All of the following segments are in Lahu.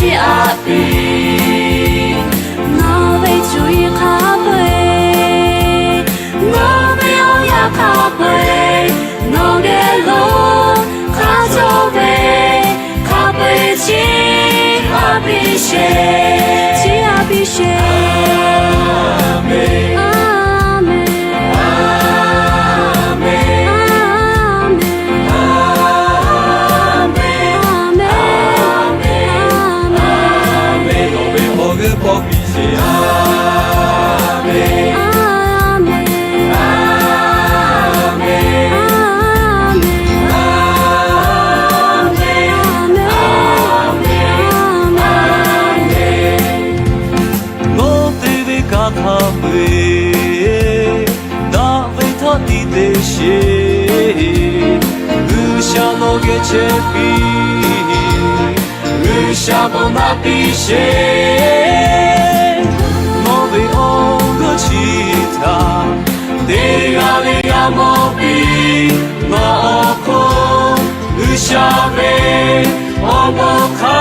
Chi aꞈ piˍ, nawˬ ve cuˇ yiˍ hk'a peu-eˬ, nawˬ ve awˬ yanˇ hk'a peu-eˬ, nawˬ geh lo hk'a cawˬ ve, hk'a peu-eˬ chi aꞈ piˍ sheˍ, chi aꞈ piˍ sheˍ. Aˍmenˍ. Aˍmenˍ. Aˍmenˍ. Aˍmenˍ. Aˍmenˍ. Aˍmenˍ. Aˍmenˍ. Nawˬ ve awˬ g'euˆ pawˆ piˇ sheˍ. Aˍmenˍ. Aˍmenˍ. Aˍmenˍ. Aˍmenˍ. Aˍmenˍ. Aˍmenˍ. Nawˬ te ve kaꞈ hk'a peu-eˬ, daꞈ ve htaˇ tiˇ te sheˍ. G'uiˬsha nawˬ geh chehˇ piˇ, G'uiˬsha bon naˆ piˇ sheˍ. Nawˬ ve awˬ g'euˆ chi htaꞈ teˇ g'aˇ le g'a mawˬ piˇ. Nawˬ awˬ hk'oˆ G'uiˬsha ve awˬ bon hk'a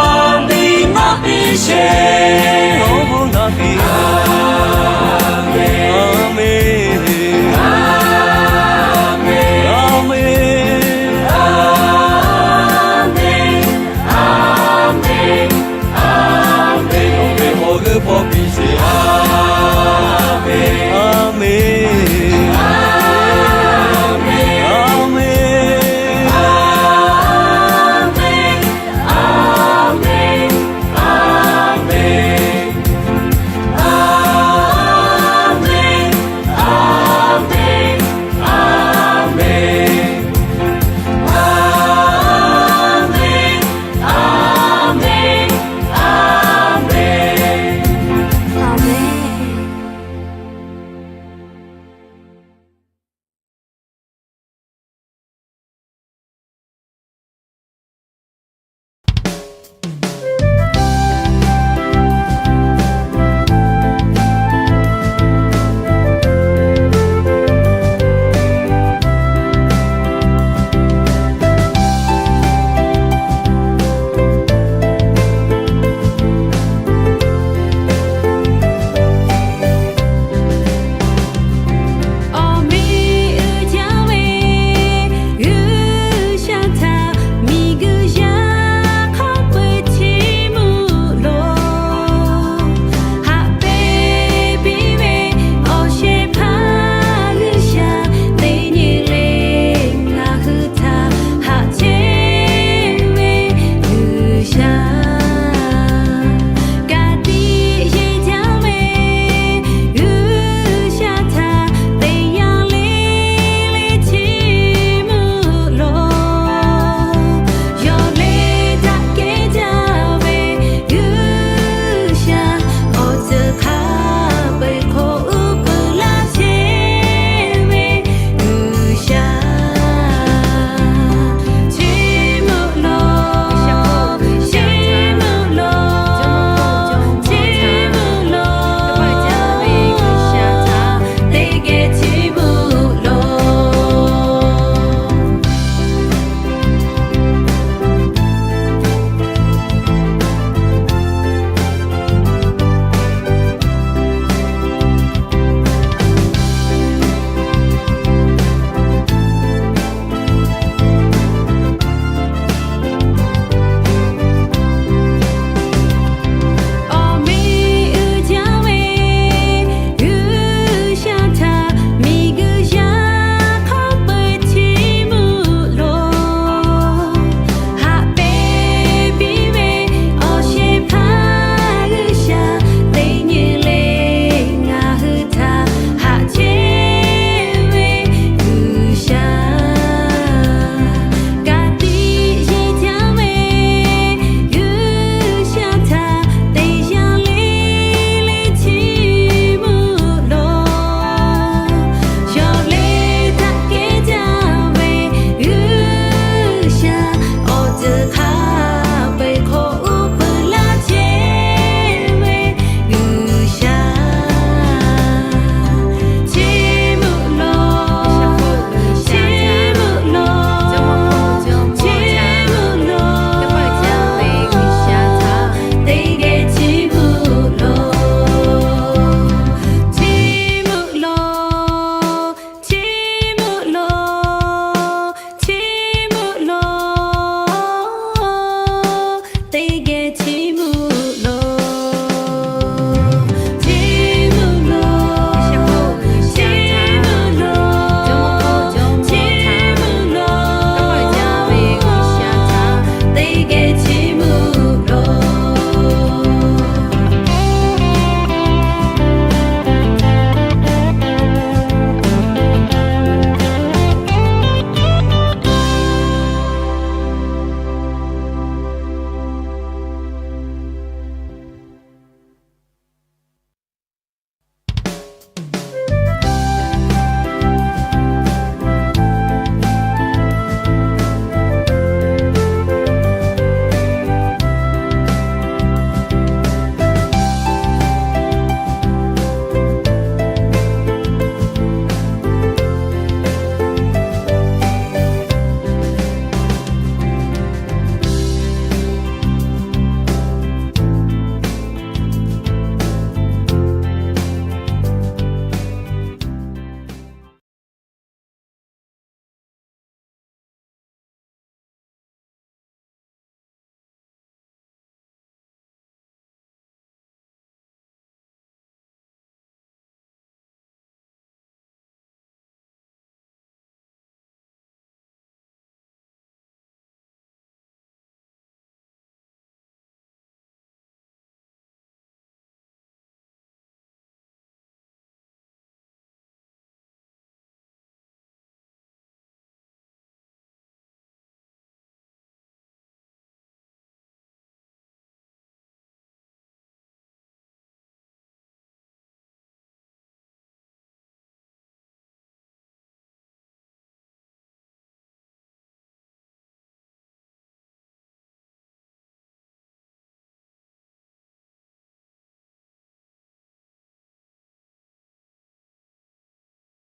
biˇ naˆ piˇ sheˍ. Awˬ bon naˆ piˇ. Aˍmenˍ. Aˍmenˍ. Aˍmenˍ. Aˍmenˍ. Aˍmenˍ. Aˍmenˍ. Awˬ g'euˆ pawˆ piˇ sheˍ. Aˍmenˍ. Aˍmenˍ. Aˍmenˍ. Aˍmenˍ. Aˍmenˍ. Aˍmenˍ.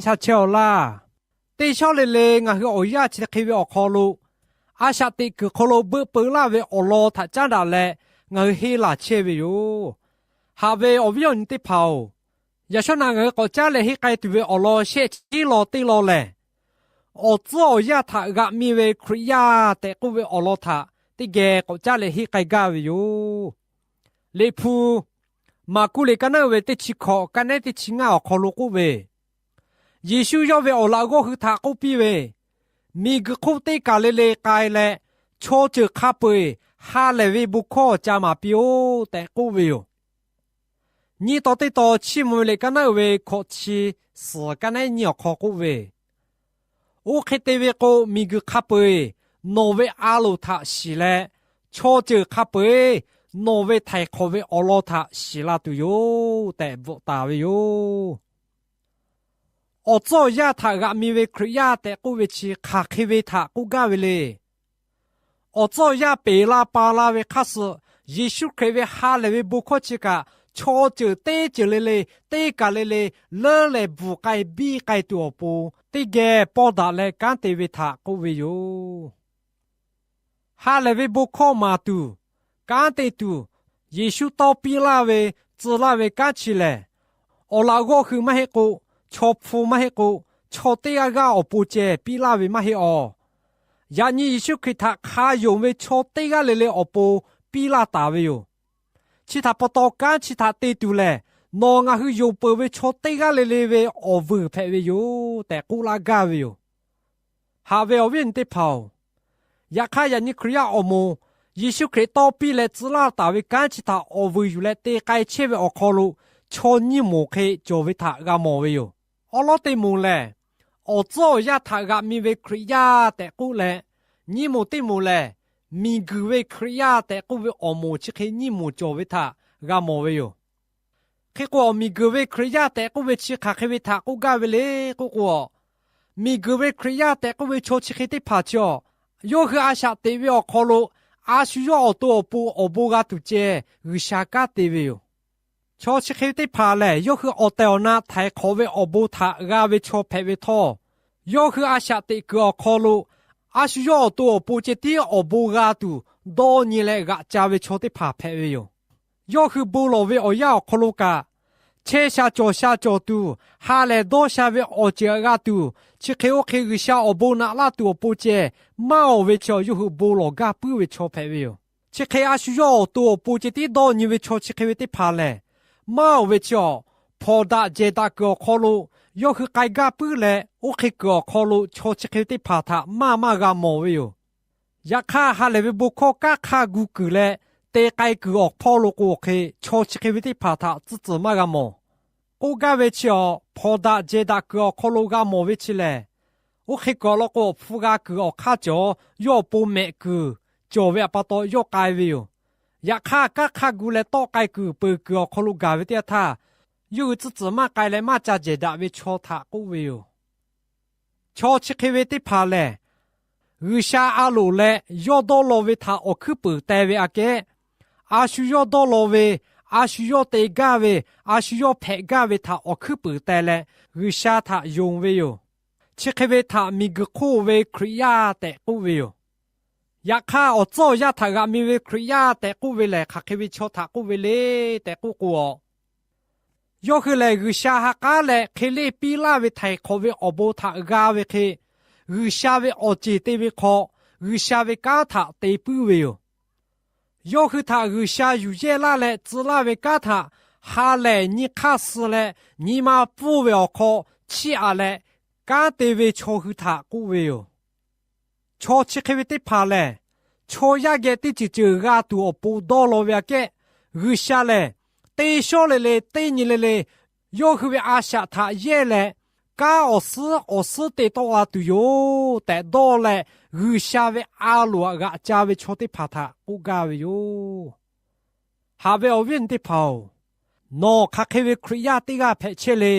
cha chehˇ-aw laˇ. Teˇ shawˉ le le ngaˬ hui awˬ yanˇ chi hk'e ve awˬ hk'aw lo, a shaꞈ teꞈ kuiˬ hk'aw lo beuꞈ peu laˇ ve awˬ lawn htaꞈ caˉ daꞈ leh ngaˬ hui henˇ laˬ chehˇ ve yoˬ. Haꞈ ve awˬ viˉ awˬ nyi teˇ hpaˍ-oˬ, yaꞈ shawˉ naꞈ ngaˬ hui k'awꞈ caˉ leh henˇ k'ai tuˬ ve awˬ lawn shehˆ chi teˇ lawn teˇ lawn lehˬ, awˬ tcuhˉ awˬ yanˇ htaꞈ g'aꞈ mi ve Hkriꞈ yaˇ tehꞈ k'oˆ ve awˬ lawn htaꞈ teˇ geh k'awꞈ caˉ leh henˇ k'ai gaˇ ve yoˬ. Liꞈ hpu Maˍkuˆ liꞈ kaˉ naˉ uiˍ ve teˇ chi hkawꞈ kaˉ nehˉ teˇ chi ngaˇ awˬ hk'aw lo k'oˆ ve, Yeˍsuˆ yawˇ ve awˬ laꞈ g'awˇ hui htaꞈ k'oˆ piˇ ve, Miˬguiˬ hk'oˆ teˇ kaˬ le le k'ai leh, chaw ceuˬ hk'a peu-eˬ ha lehˬ ve bon hkawˇ ca maˍ piˇ-oˆ tehꞈ k'oˆ ve yoˬ. Nyiˇ taw teˇ taw Chiˇ mvuh ve liꞈ kaˉ naˉ uiˍ ve hkawꞈ chi suhˍ kaˉ nehˉ nyiˇ awˬ hk'aw k'oˆ ve, Oˇ hk'e te ve k'o, miˬguiˬ hk'a peu-eˬ nawˬ ve a loˍ htaꞈ shiˍ leh, chaw ceuˬ hk'a peu-eˬ nawˬ ve htaiˍ hk'awꞈ ve awˬ lawn htaꞈ shiˍ la tuˬ yoˬ tehꞈ bvuhꞈ taˍ ve yoˬ. Awˬ tcuhˉ awˬ yanˇ htaꞈ g'aꞈ mi ve Hkriꞈ yaˇ tehꞈ k'oˆ ve chi hk'aˬ hk'e ve htaꞈ k'oˆ gaˇ ve le. Awˬ tcuhˉ awˬ yanˇ peˬ la pa la ve hk'aˇ suh, Yeˍsuˆ Hkriꞈ ve ha lehˬ ve bon hkawˇ chi kaꞈ, chaw ceuˬ teˇ ceuˬ le le, teˇ kaˬ le le, leuˉ leh bvuhˬ k'ai biˇ k'ai tuˬ awˬ pon teˇ geh pawˇ daꞈ leh kanˉ te ve htaꞈ k'oˆ ve yoˬ. Ha lehˬ ve bon hkawˇ maˍ tuˬ, kanˉ te tuˬ, Yeˍsuˆ tawˇ piˇ laˇ ve, tcuh laˇ ve kanˉ chi lehˬ, awˬ laꞈ g'awˇ hui maˇ heˆ k'o, chaw hpu maˇ heˆ k'o, chaw teˇ g'aˇ g'aˇ awˬ pon ceh piˇ laˇ ve maˇ heˆ awˬ. Yaꞈ nyi Yeˍsuˆ Hkriꞈ htaꞈ hk'a yonˍ ve chaw teˇ g'aˇ le le awˬ pon piˇ laˇ taˍ ve yoˬ. Chi htaꞈ pa taw kanˉ chi htaꞈ te tuˬ lehˬ, nawˬ ngaˬ hui yonˍ peuˬ ve chaw teˇ g'aˇ le le ve awˬ vuiˬ hpehꞈ ve yoˬ tehꞈ k'oˆ laˇ gaˇ ve yoˬ. Haꞈ ve awˬ viˉ awˬ nyi teˇ hpaˍ-oˬ, yaꞈ hk'aˇ yaꞈ nyi Hkriꞈ yaˇ awˬ moˍ, Yeˍsuˆ Hkriꞈ tawˇ piˇ leh tcuh laˇ taˍ ve kanˉ chi htaꞈ awˬ vuiˬ yuˬ leh te k'ai chehˇ ve awˬ hk'aw lo, chaw nyiˇ moˍ hk'e cawˬ ve htaꞈ g'a mawˬ ve yoˬ. Awˉ lawˉ teˇ moˍ lehˬ, awˬ tcuhˉ awˬ yanˇ htaꞈ g'aꞈ mi ve Hkriꞈ yaˇ tehꞈ k'oˆ leh, nyiˇ moˍ teˇ moˍ lehˬ, miˬguiˬ ve Hkriꞈ yaˇ tehꞈ k'oˆ ve awˬ moˍ chi hk'e nyiˇ moˍ cawˬ ve htaꞈ g'a mawˬ ve yoˬ. Hk'e k'o, miˬguiˬ ve Hkriꞈ yaˇ tehꞈ k'oˆ ve chi hk'aˬ hk'e ve htaꞈ k'oˆ gaˇ ve le k'oˆ k'o, miˬguiˬ ve Hkriꞈ yaˇ tehꞈ k'oˆ ve chaw chi hk'e teˇ hpaˍ chi a, yawˇ hui a shaꞈ teꞈ ve awˬ hk'aw lo a shu yawˇ awˬ to awˬ pon awˬ bon g'a tuˬ ceh G'uiˬsha kanˉ te ve yoˬ. Chaw chi hk'e teˇ hpaˍ lehˬ, yawˇ hui awˬ tehˬ awˬ na htaiˍ hk'awꞈ ve awˬ bon htaꞈ g'a ve chaw hpehꞈ ve htawˇ, yawˇ hui a shaꞈ teꞈ kuiˬ awˬ hk'aw lo a shu yawˇ awˬ to awˬ pon ceh tiˉ awˬ bon g'a tuˬ dawˇ nyi leh g'aꞈ ca ve chaw teˇ hpaˍ hpehꞈ ve yoˬ. Yawˇ hui bon lawˬ ve awˬ yanˇ awˬ hk'aw lo kaꞈ, chehˇ sha cawˬ sha cawˬ tuˬ, ha lehˬ dawˇ sha ve awˬ ceuˬ htaꞈ g'a tuˬ, chi hk'e oˇ hk'e G'uiˬsha awˬ bon naꞈ laˇ tuˬ awˬ pon ceh maˇ awˬ ve chi yawˇ hui bon lawˬ gaˇ puiˉ ve chaw hpehꞈ ve yoˬ. Chi hk'e a shu yawˇ awˬ to awˬ pon ceh tiˉ dawˇ nyi ve chaw chi hk'e ve teˇ hpaˍ lehˬ, maˇ awˬ ve chi a, hpawnˬ daꞈ jehˬ daꞈ kuiˬ awˬ hk'aw lo yawˇ hui k'ai gaˇ puiˉ leh, oˇ hk'e kuiˬ awˬ hk'aw lo chaw chi hk'e ve teˇ hpaˍ htaꞈ maˇ maˇ g'a mawˬ ve yoˬ. Yaꞈ hk'aˇ, ha lehˬ ve bon hkawˇ kanˉ hk'a gu kuiˬ leh te k'ai kuiˬ awˬ hpawˇ lo k'o hk'e, chaw chi hk'e ve teˇ hpaˍ htaꞈ tcuhˉ tcuhˬ maˇ g'a mawˬ. K'oˆ gaˇ ve chi a, hpawnˬ daꞈ jehˬ daꞈ kuiˬ awˬ hk'aw lo g'a mawˬ ve chi lehˬ, oˇ hk'e kuiˬ awˬ lawn k'o, awˬ hpu g'a kuiˬ awˬ hk'aˇ cawˬ, yawˇ awˬ pon mehꞈ kuiˬ cawˬ ve htaꞈ pa taw yawˇ k'ai ve yoˬ. Yaꞈ hk'aˇ, kanˉ hk'a gu leh tawˆ k'ai kuiˬ peuˬ kuiˬ awˬ hk'aw lo gaˬ ve teˇ yanˇ htaˇ, yawˇ hui tcuhˉ tcuhˬ maˇ k'ai leh maˇ ca jehˬ daꞈ ve chaw htaꞈ k'oˆ ve yoˬ. Chaw chi hk'e ve teˇ hpaˍ lehˬ, G'uiˬsha a loˍ leh yawˇ dawˇ law ve htaꞈ awˬ hkuiˉ peunˍ teh ve aꞈ kehˉ, a shu yawˇ dawˇ law ve, a shu yawˇ te gaˇ ve, a shu yawˇ hpehꞈ gaˇ ve htaꞈ awˬ hkuiˉ peunˍ teh leh G'uiˬsha htaꞈ yonˍ ve yoˬ. Chi hk'e ve htaꞈ miˬguiˬ hk'oˆ ve Hkriꞈ yaˇ tehꞈ k'oˆ ve yoˬ. Yaꞈ hk'aˇ, awˬ tcuhˉ awˬ yanˇ htaꞈ g'aꞈ mi ve Hkriꞈ yaˇ tehꞈ k'oˆ ve lehˬ, hk'aˬ hk'e ve chaw htaꞈ k'oˆ ve le tehꞈ k'oˆ k'o, yawˇ hui lehˬ G'uiˬsha ha k'aˉ leh hk'e leˇ piˇ laˇ ve htaiˍ hk'awꞈ ve awˬ bon htaꞈ g'a ve hk'e, G'uiˬsha ve awˬ ceˬ te ve hk'aw, G'uiˬsha ve kanˉ htaꞈ te puiˉ ve yoˬ. Yawˇ hui htaꞈ G'uiˬsha yuˬ yehˇ laˇ leh tcuh laˇ ve kanˉ htaꞈ ha lehˬ nyi hk'aˇ suh leh nyi ma pfuhˇ ve awˬ hk'aw chiˇ aꞈ leh kanˉ te ve chaw hui htaꞈ k'oˆ ve yoˬ. Chaw chi hk'e ve teˇ hpaˍ lehˬ, chaw yaˇ geh teˇ ceuˬ ceuˬ g'a tuˬ awˬ pon dawˇ law ve aꞈ kehˉ, G'uiˬsha lehˬ teˇ shawˉ le le teˇ nyi le le yawˇ hui ve a shaꞈ htaꞈ yehˇ leh, kanˉ awˬ suhˉ awˬ suhˉ te tawˆ la tuˬ yoˬ tehꞈ dawˇ leh, G'uiˬsha ve a loˍ htaꞈ g'aꞈ ca ve chaw teˇ hpaˍ htaꞈ k'oˆ gaˇ ve yoˬ. Haꞈ ve awˬ viˉ awˬ nyi teˇ hpaˍ-oˬ, nawˬ hk'aˬ hk'e ve Hkriꞈ yaˇ teˇ g'aˇ hpehꞈ chehˇ le.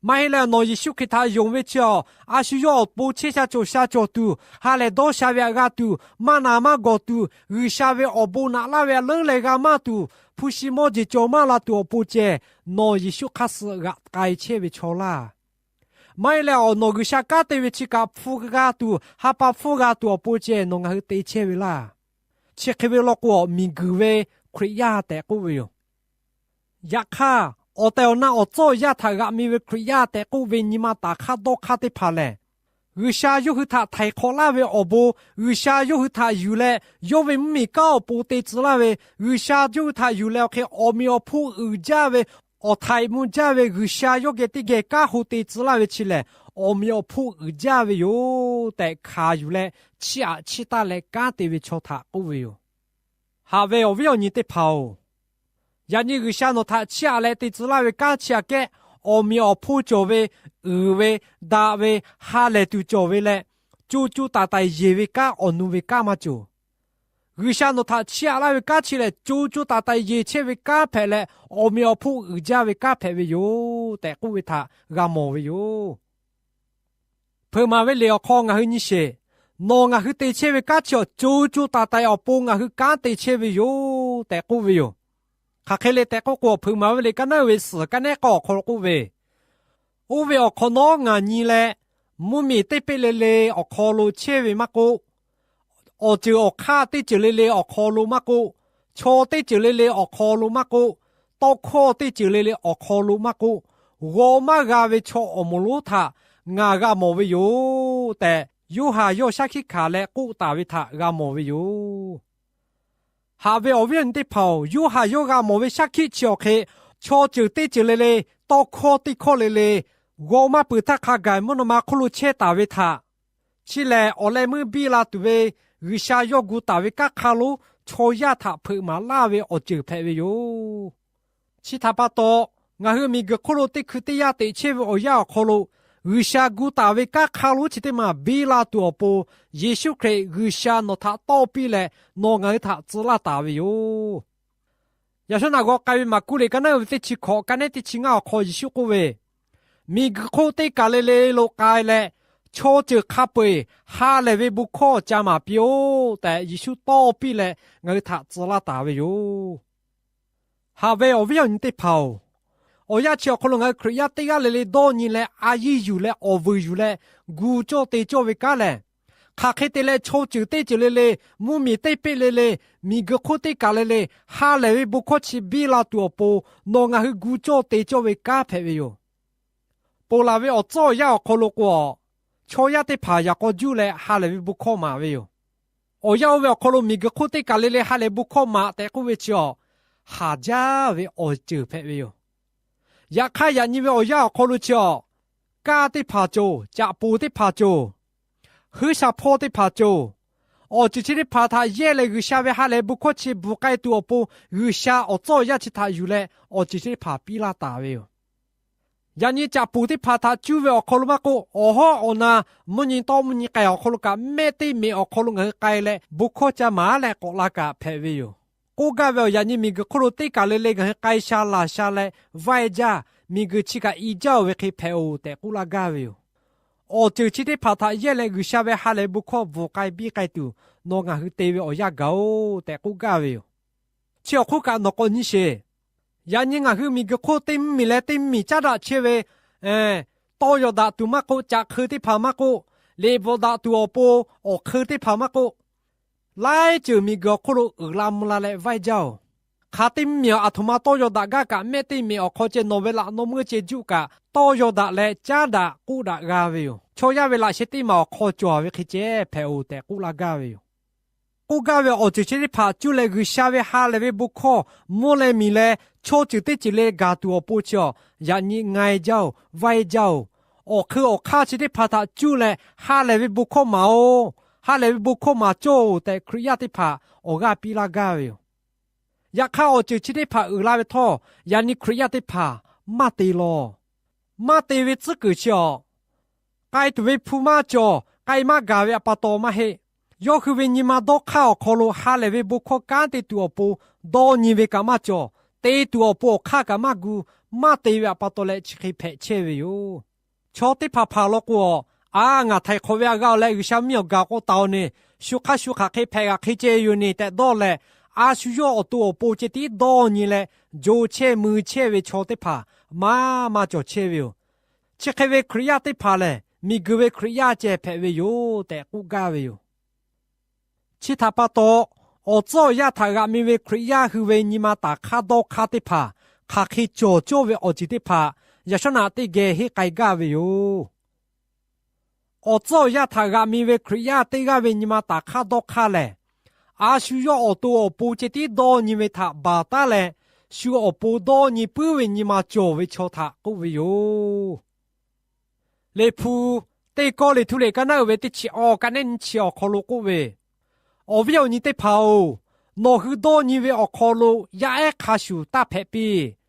Maˇ heˆ leh nawˬ Yeˍsuˆ Hkriꞈ htaꞈ yonˍ ve chi a, a shu yawˇ awˬ pon chehˇ sha cawˬ sha cawˬ tuˬ, ha lehˬ dawˇ sha ve htaꞈ g'a tuˬ, maˇ na maˇ gawˬ tuˬ, G'uiˬsha ve awˬ bon naꞈ laˇ ve htaꞈ leuˉ leh g'a maˇ tuˬ, hpu shi mawˇ jeˬ cawˬ maˇ la tuˬ awˬ pon ceh, nawˬ Yeˍsuˆ hk'aˇ suh g'aꞈ k'ai chehˇ ve chaw laˇ. Maˇ heˆ leh, awˬ nawˬ G'uiˬsha kanˉ te ve chi kaꞈ hpu g'a tuˬ, ha pa hpfuhˇ g'a tuˬ awˬ pon ceh nawˬ ngaˬ hui te chehˇ ve laˇ. Chi hk'e ve law k'o, miˬguiˬ ve Hkriꞈ yaˇ tehꞈ k'oˆ ve yoˬ. Yaꞈ hk'aˇ, awˬ tehˬ awˬ na awˬ tcuhˉ awˬ yanˇ htaꞈ g'aꞈ mi ve Hkriꞈ yaˇ tehꞈ k'oˆ ve nyi ma taˍ hk'aˇ dawˇ hk'aˇ teˇ hpaˍ lehˬ, G'uiˬsha yawˇ hui htaꞈ htaiˍ hk'awꞈ laˇ ve awˬ bon, G'uiˬsha yawˇ hui htaꞈ yuˬ leh yawˇ ve mvuhˇmiˬ kanˉ awˬ pon te tcuh laˇ ve, G'uiˬsha yawˇ hui htaꞈ yuˬ leh awˬ hk'e awˬ meꞈ awˬ hponˇ uiˍ jaˇ ve, awˬ htaiˍ mvuh jaˇ ve G'uiˬsha yawˇ geh teˇ geh kanˉ ho te tcuh laˇ ve chi lehˬ, awˬ meꞈ awˬ hponˇ uiˍ jaˇ ve yoˬ tehꞈ hkanˍ yuˬ leh, chiˇ aꞈ chiˇ taˇ leh kanˉ te ve chaw htaꞈ k'oˆ ve yoˬ. Haꞈ ve awˬ viˉ awˬ nyi teˇ hpaˍ-oˬ, yaꞈ nyi G'uiˬsha nawˬ htaꞈ chiˇ aꞈ leh te tcuh laˇ ve kanˉ chi aꞈ kehˉ, awˬ meꞈ awˬ hponˇ cawˬ ve, uiˍ ve, daꞈ ve, ha lehˬ tuˬ cawˬ ve leh, co co taiˍ taiˍ yeˬ ve kanˉ awˬ nu ve kanˉ maˇ cawˬ. G'uiˬsha nawˬ htaꞈ chiˇ aꞈ laˇ ve kanˉ chi lehˬ, co co taiˍ taiˍ yeˬ chehˇ ve kanˉ hpehꞈ leh, awˬ meꞈ awˬ hponˇ uiˍ jaˇ ve kanˉ hpehꞈ ve yoˬ tehꞈ k'oˆ ve htaꞈ g'a mawˬ ve yoˬ. Hpeuꞈ maˍ ve liꞈ awˬ hk'aw ngaˬ hui nyi sheˍ. Nawˬ ngaˬ hui te chehˇ ve kanˉ chi awˬ co co taiˍ taiˍ awˬ pon ngaˬ hui kanˉ te chehˇ ve yoˬ tehꞈ k'oˆ ve yoˬ. Hk'aˬ hk'e le tehꞈ k'oˆ k'o, Hpeuꞈ maˍ ve liꞈ ka naˉ ve suhˍ ka nehˉ k'awˇ awˬ hk'aw lo k'oˆ ve, Oˇ ve awˬ hk'awꞈ nawˉ ngaˬ nyi leh, mvuhˇmiˬ teˇ peˆ le le awˬ hk'aw lo chehˇ ve maˇ k'oˆ, awˬ ceuˬ awˬ hk'aˇ teˇ ceuˬ le le awˬ hk'aw lo maˇ k'oˆ, chaw teˇ ceuˬ le le awˬ hk'aw lo maˇ k'oˆ, tawˇ hkawˇ teˇ ceuˬ le le awˬ hk'aw lo maˇ k'oˆ, g'aw maˇ g'a ve chaw awˬ moˍ lonˉ htaꞈ ngaˬ g'a mawˬ ve yoˬ tehꞈ, Yoˇhanˬ yawˇ shaˉ hkiˆ hkanˍ leh k'oˆ taˍ ve htaꞈ g'a mawˬ ve yoˬ. Haꞈ ve awˬ viˉ awˬ nyi teˇ hpaˍ-oˬ, Yoˇhanˬ yawˇ g'a mawˬ ve shaˉ hkiˆ chi awˬ hk'e, chaw ceuˬ teˇ ceuˬ le le, tawˇ hkawˇ teˇ hkawˇ le le, g'aw maˇ peuˬ htaˇ hk'a gaˬ mvuhˇ naw ma hk'oˆ lo chehˇ taˍ ve htaꞈ, chi lehˬ awˬ leh meuˇ biˇ la tuˬ ve G'uiˬsha yawˇ gu taˍ ve kanˉ hk'a lonˉ chaw yaˇ htaꞈ hpeuꞈ maˍ laˇ ve awˬ ceuˬ hpehꞈ ve yoˬ. Chi htaꞈ pa taw, ngaˬ hui miˬguiˬ hk'oˆ lo teˇ hkui teˇ yanˇ teꞈ chehˇ ve awˬ yanˇ awˬ hk'aw lo, G'uiˬsha gu taˍ ve kanˉ hk'a lonˉ chi teˇ maˬ biˇ la tuˬ awˬ pon, Yeˍsuˆ Hkriꞈ G'uiˬsha nawˬ htaꞈ tawˇ piˇ leh nawˬ ngaˬ hui htaꞈ tcuh laˇ taˍ ve yoˬ. Yaꞈ shawˉ naꞈ g'aw k'ai ve Maˍkuˆ liꞈ ka naˉ ve teˇ chi hkawꞈ ka nehˉ teˇ chi ngaˇ awˬ hk'aw Yeˍsuˆ k'oˆ ve, Miˬguiˬ hk'oˆ teˇ kaˬ le le lo k'ai leh, chaw ceuˬ hk'a peu-eˬ ha lehˬ ve bon hkawˇ ca maˍ piˇ-oˆ tehꞈ Yeˍsuˆ tawˇ piˇ leh ngaˬ hui htaꞈ tcuh laˇ taˍ ve yoˬ. Haꞈ ve awˬ viˉ awˬ nyi teˇ hpaˍ-oˬ, awˬ yanˇ chi awˬ hk'aw lo ngaˬ hui Hkriꞈ yaˇ teˇ g'aˇ le le dawˇ nyi leh a yiˇ yuˬ leh awˬ vuiˬ yuˬ leh gu cawˇ te cawˇ ve kanˉ lehˬ, hk'aˬ hk'e te leh chaw ceuˬ teˇ ceuˬ le le, mvuhˇmiˬ teˇ peˆ le le, miˬguiˬ hk'oˆ teˇ kaˬ le le, ha lehˬ ve bon hkawˇ chi biˇ la tuˬ awˬ pon nawˬ ngaˬ hui gu cawˇ te cawˇ ve kanˉ hpehꞈ ve yoˬ. Ponˬ laˬ ve awˬ tcuhˉ awˬ yanˇ awˬ hk'aw lo k'o, chaw yaˇ teˇ hpaˍ yaꞈ k'aw juˇ leh ha lehˬ ve bon hkawˇ maˍ ve yoˬ. Awˬ yanˇ oˇ ve awˬ hk'aw lo miˬguiˬ hk'oˆ teˇ kaˬ le le ha lehˬ bon hkawˇ maˍ tehꞈ k'oˆ ve chi awˬ, haˍ jaˇ ve awˬ ceuˬ hpehꞈ ve yoˬ. Yaꞈ hk'aˇ, yaꞈ nyi ve awˬ yanˇ awˬ hk'aw lo chi awˬ, kaˇ teˇ hpaˍ cawˬ, caꞈ poˍ teˇ hpaˍ cawˬ, huiˉ sha hpawˇ teˇ hpaˍ cawˬ, awˬ ceuˬ chi teˇ hpaˍ htaꞈ yehˇ leh G'uiˬsha ve ha lehˬ bon hkawˇ chi bvuhˬ k'ai tuˬ awˬ pon, G'uiˬsha awˬ tcuhˉ awˬ yanˇ chi htaꞈ yuˬ leh awˬ ceuˬ chi teˇ hpaˍ piˇ laˇ taˍ ve yoˬ. Yaꞈ nyi caꞈ poˍ teˇ hpaˍ htaꞈ cuˇ ve awˬ hk'aw lo maˇ k'oˆ, awˬ hawˉ awˬ na mvuhˇ nyi tawˆ mvuhˇ nyi k'ai awˬ hk'aw lo kaꞈ mehˆ teˇ meꞈ awˬ hk'aw lo ngaˬ hui k'ai leh bon hkawˇ ca maˍ leh k'awꞈ la kaꞈ hpehꞈ ve yoˬ. K'oˆ gaˇ ve awˬ, yaꞈ nyi miˬguiˬ hk'oˆ lo teˇ kaˬ le le ngaˬ hui k'ai sha laˬ sha leh vaiˇ jaˇ, miˬguiˬ chi kaꞈ i jaˇ-oˬ ve hk'e hpehꞈ-oˬ tehꞈ k'oˆ laˇ gaˇ ve yoˬ. Awˬ ceuˬ chi teˇ hpaˍ htaꞈ yehˇ leh G'uiˬsha ve ha lehˬ bon hkawˇ bvuhˬ k'ai biˇ k'ai tuˬ nawˬ ngaˬ hui te ve awˬ yanˇ gaˬ-oˬ tehꞈ k'oˆ gaˇ ve yoˬ. Chi awˬ hk'oˆ kaꞈ nawˬ k'awꞈ nyi sheˍ. Yaꞈ nyi ngaˬ hui miˬguiˬ hk'oˆ teˇ mvuhˇmiˬ leh teˇ mvuhˇmiˬ caˉ daꞈ chehˇ ve, tawˇ yaw daꞈ tuˬ maˇ k'oˆ, caꞈ hk'eu teˇ hpaˍ maˇ k'oˆ, liꞈ bvuhꞈ daꞈ tuˬ awˬ pon awˬ hk'eu teˇ hpaˍ maˇ k'oˆ, laiˉ ceuˬ miˬguiˬ awˬ hk'oˆ lo uiˍ la mvuh la leh vaiˇ jaˇ-oˬ. Hk'aˬ teˇ mvuhˇmiˬ aˬ htoꞈ ma tawˇ yaw daꞈ gaˇ kaꞈ mehˆ teˇ meꞈ awˬ hk'aw ceh nawˬ ve laꞈ nawˇ meuˇ ceh juˆ kaꞈ tawˇ yaw daꞈ leh caˉ daꞈ k'oˆ daꞈ g'a ve yoˬ. Chaw yaˇ ve laꞈ sheh teˇ maˬ awˬ hk'aw cawˬ ve hk'e ceh hpehꞈ-oˬ tehꞈ k'oˆ laˇ gaˇ ve yoˬ. K'oˆ gaˇ ve awˬ ceuˬ chi teˇ hpaˍ cuˇ leh G'uiˬsha ve ha lehˬ ve bon hkawˇ mvuhˇ leh miˬ leh chaw ceuˬ teˇ ceuˬ le gaˬ tuˬ awˬ pon chi awˬ, yaꞈ nyi nga-e jaˇ-oˬ, vaiˇ jaˇ-oˬ. Awˬ hk'eu awˬ hk'aˇ chi teˇ hpaˍ htaꞈ cuˇ leh ha lehˬ ve bon hkawˇ maˍ-oˬ, ha lehˬ ve bon hkawˇ maˍ cawˇ-oˬ tehꞈ Hkriꞈ yaˇ teˇ hpaˍ awˬ g'aˇ piˇ laˇ gaˇ ve yoˬ. Yaꞈ hk'aˇ, awˬ ceuˬ chi teˇ hpaˍ uiˍ la ve htawˇ, yaꞈ nyi Hkriꞈ yaˇ teˇ hpaˍ maˇ te law. Maˇ te ve tcuhˉ kuiˬ chi awˬ, k'ai tuˬ ve hpu maˇ cawˬ, k'ai maˇ gaˬ ve pa taw maˇ heˆ. Yawˇ hui ve nyi ma dawˇ hk'aˇ awˬ hk'aw lo ha lehˬ ve bon hkawˇ kanˉ te tuˬ awˬ pon dawˇ nyi ve kaꞈ maˇ cawˬ, te tuˬ awˬ pon awˬ hk'aˇ kaꞈ maˇ gu, maˇ te ve pa taw leh chi hk'e hpehꞈ chehˇ ve yoˬ. Chaw teˇ hpaˍ hpaˍ law k'o, a, ngaˬ htaiˍ hk'awꞈ ve a g'a-oˬ leh G'uiˬsha mvuhˇmiˬ awˬ gaˬ k'o taˍ-oˬ ne, shu hk'aˇ shu hk'aˬ hk'e hpehꞈ g'aꞈ hk'e ceh yoˬ ne tehꞈ dawˇ leh, a shu yawˇ awˬ to awˬ pon ceh tiˉ dawˇ nyi leh jo chehˇ mui chehˇ ve chaw teˇ hpaˍ maˇ maˇ cawˬ chehˇ ve yoˬ. Chi hk'e ve Hkriꞈ yaˇ teˇ hpaˍ lehˬ, miˬguiˬ ve Hkriꞈ yaˇ ceh hpehꞈ ve yoˬ tehꞈ k'oˆ gaˇ ve yoˬ. Chi htaꞈ pa taw, awˬ tcuhˉ awˬ yanˇ htaꞈ g'aꞈ mi ve Hkriꞈ yaˇ hui ve nyi ma taˍ hk'aˇ dawˇ hk'aˇ teˇ hpaˍ, hk'aˬ hk'e cawˬ cawˇ ve awˬ ceuˬ teˇ hpaˍ, yaꞈ shawˉ naꞈ teˇ geh henˇ k'ai gaˇ ve yoˬ. Awˬ tcuhˉ awˬ yanˇ htaꞈ g'aꞈ mi ve Hkriꞈ yaˇ teˇ g'aˇ ve nyi ma taˍ hk'aˇ dawˇ hk'aˇ lehˬ, a shu yawˇ awˬ to awˬ pon ceh tiˉ dawˇ nyi ve htaꞈ baˬ taˉ leh, shu awˬ pon dawˇ nyi puiˉ ve nyi ma cawˬ ve chaw htaꞈ k'oˆ ve yoˬ. Liꞈ hpu, teˇ Kawˇrenˍhtuˆ liꞈ ka naˉ uiˍ ve teˇ chi awˬ ka nehˉ nyiˇ chi awˬ hk'aw lo k'oˆ ve, Awˬ viˉ awˬ nyi teˇ hpaˍ-oˬ, nawˬ hui dawˇ nyi ve awˬ hk'aw lo yaˇ ehˉ hk'a shuˍ taˇ hpehꞈ piˇ.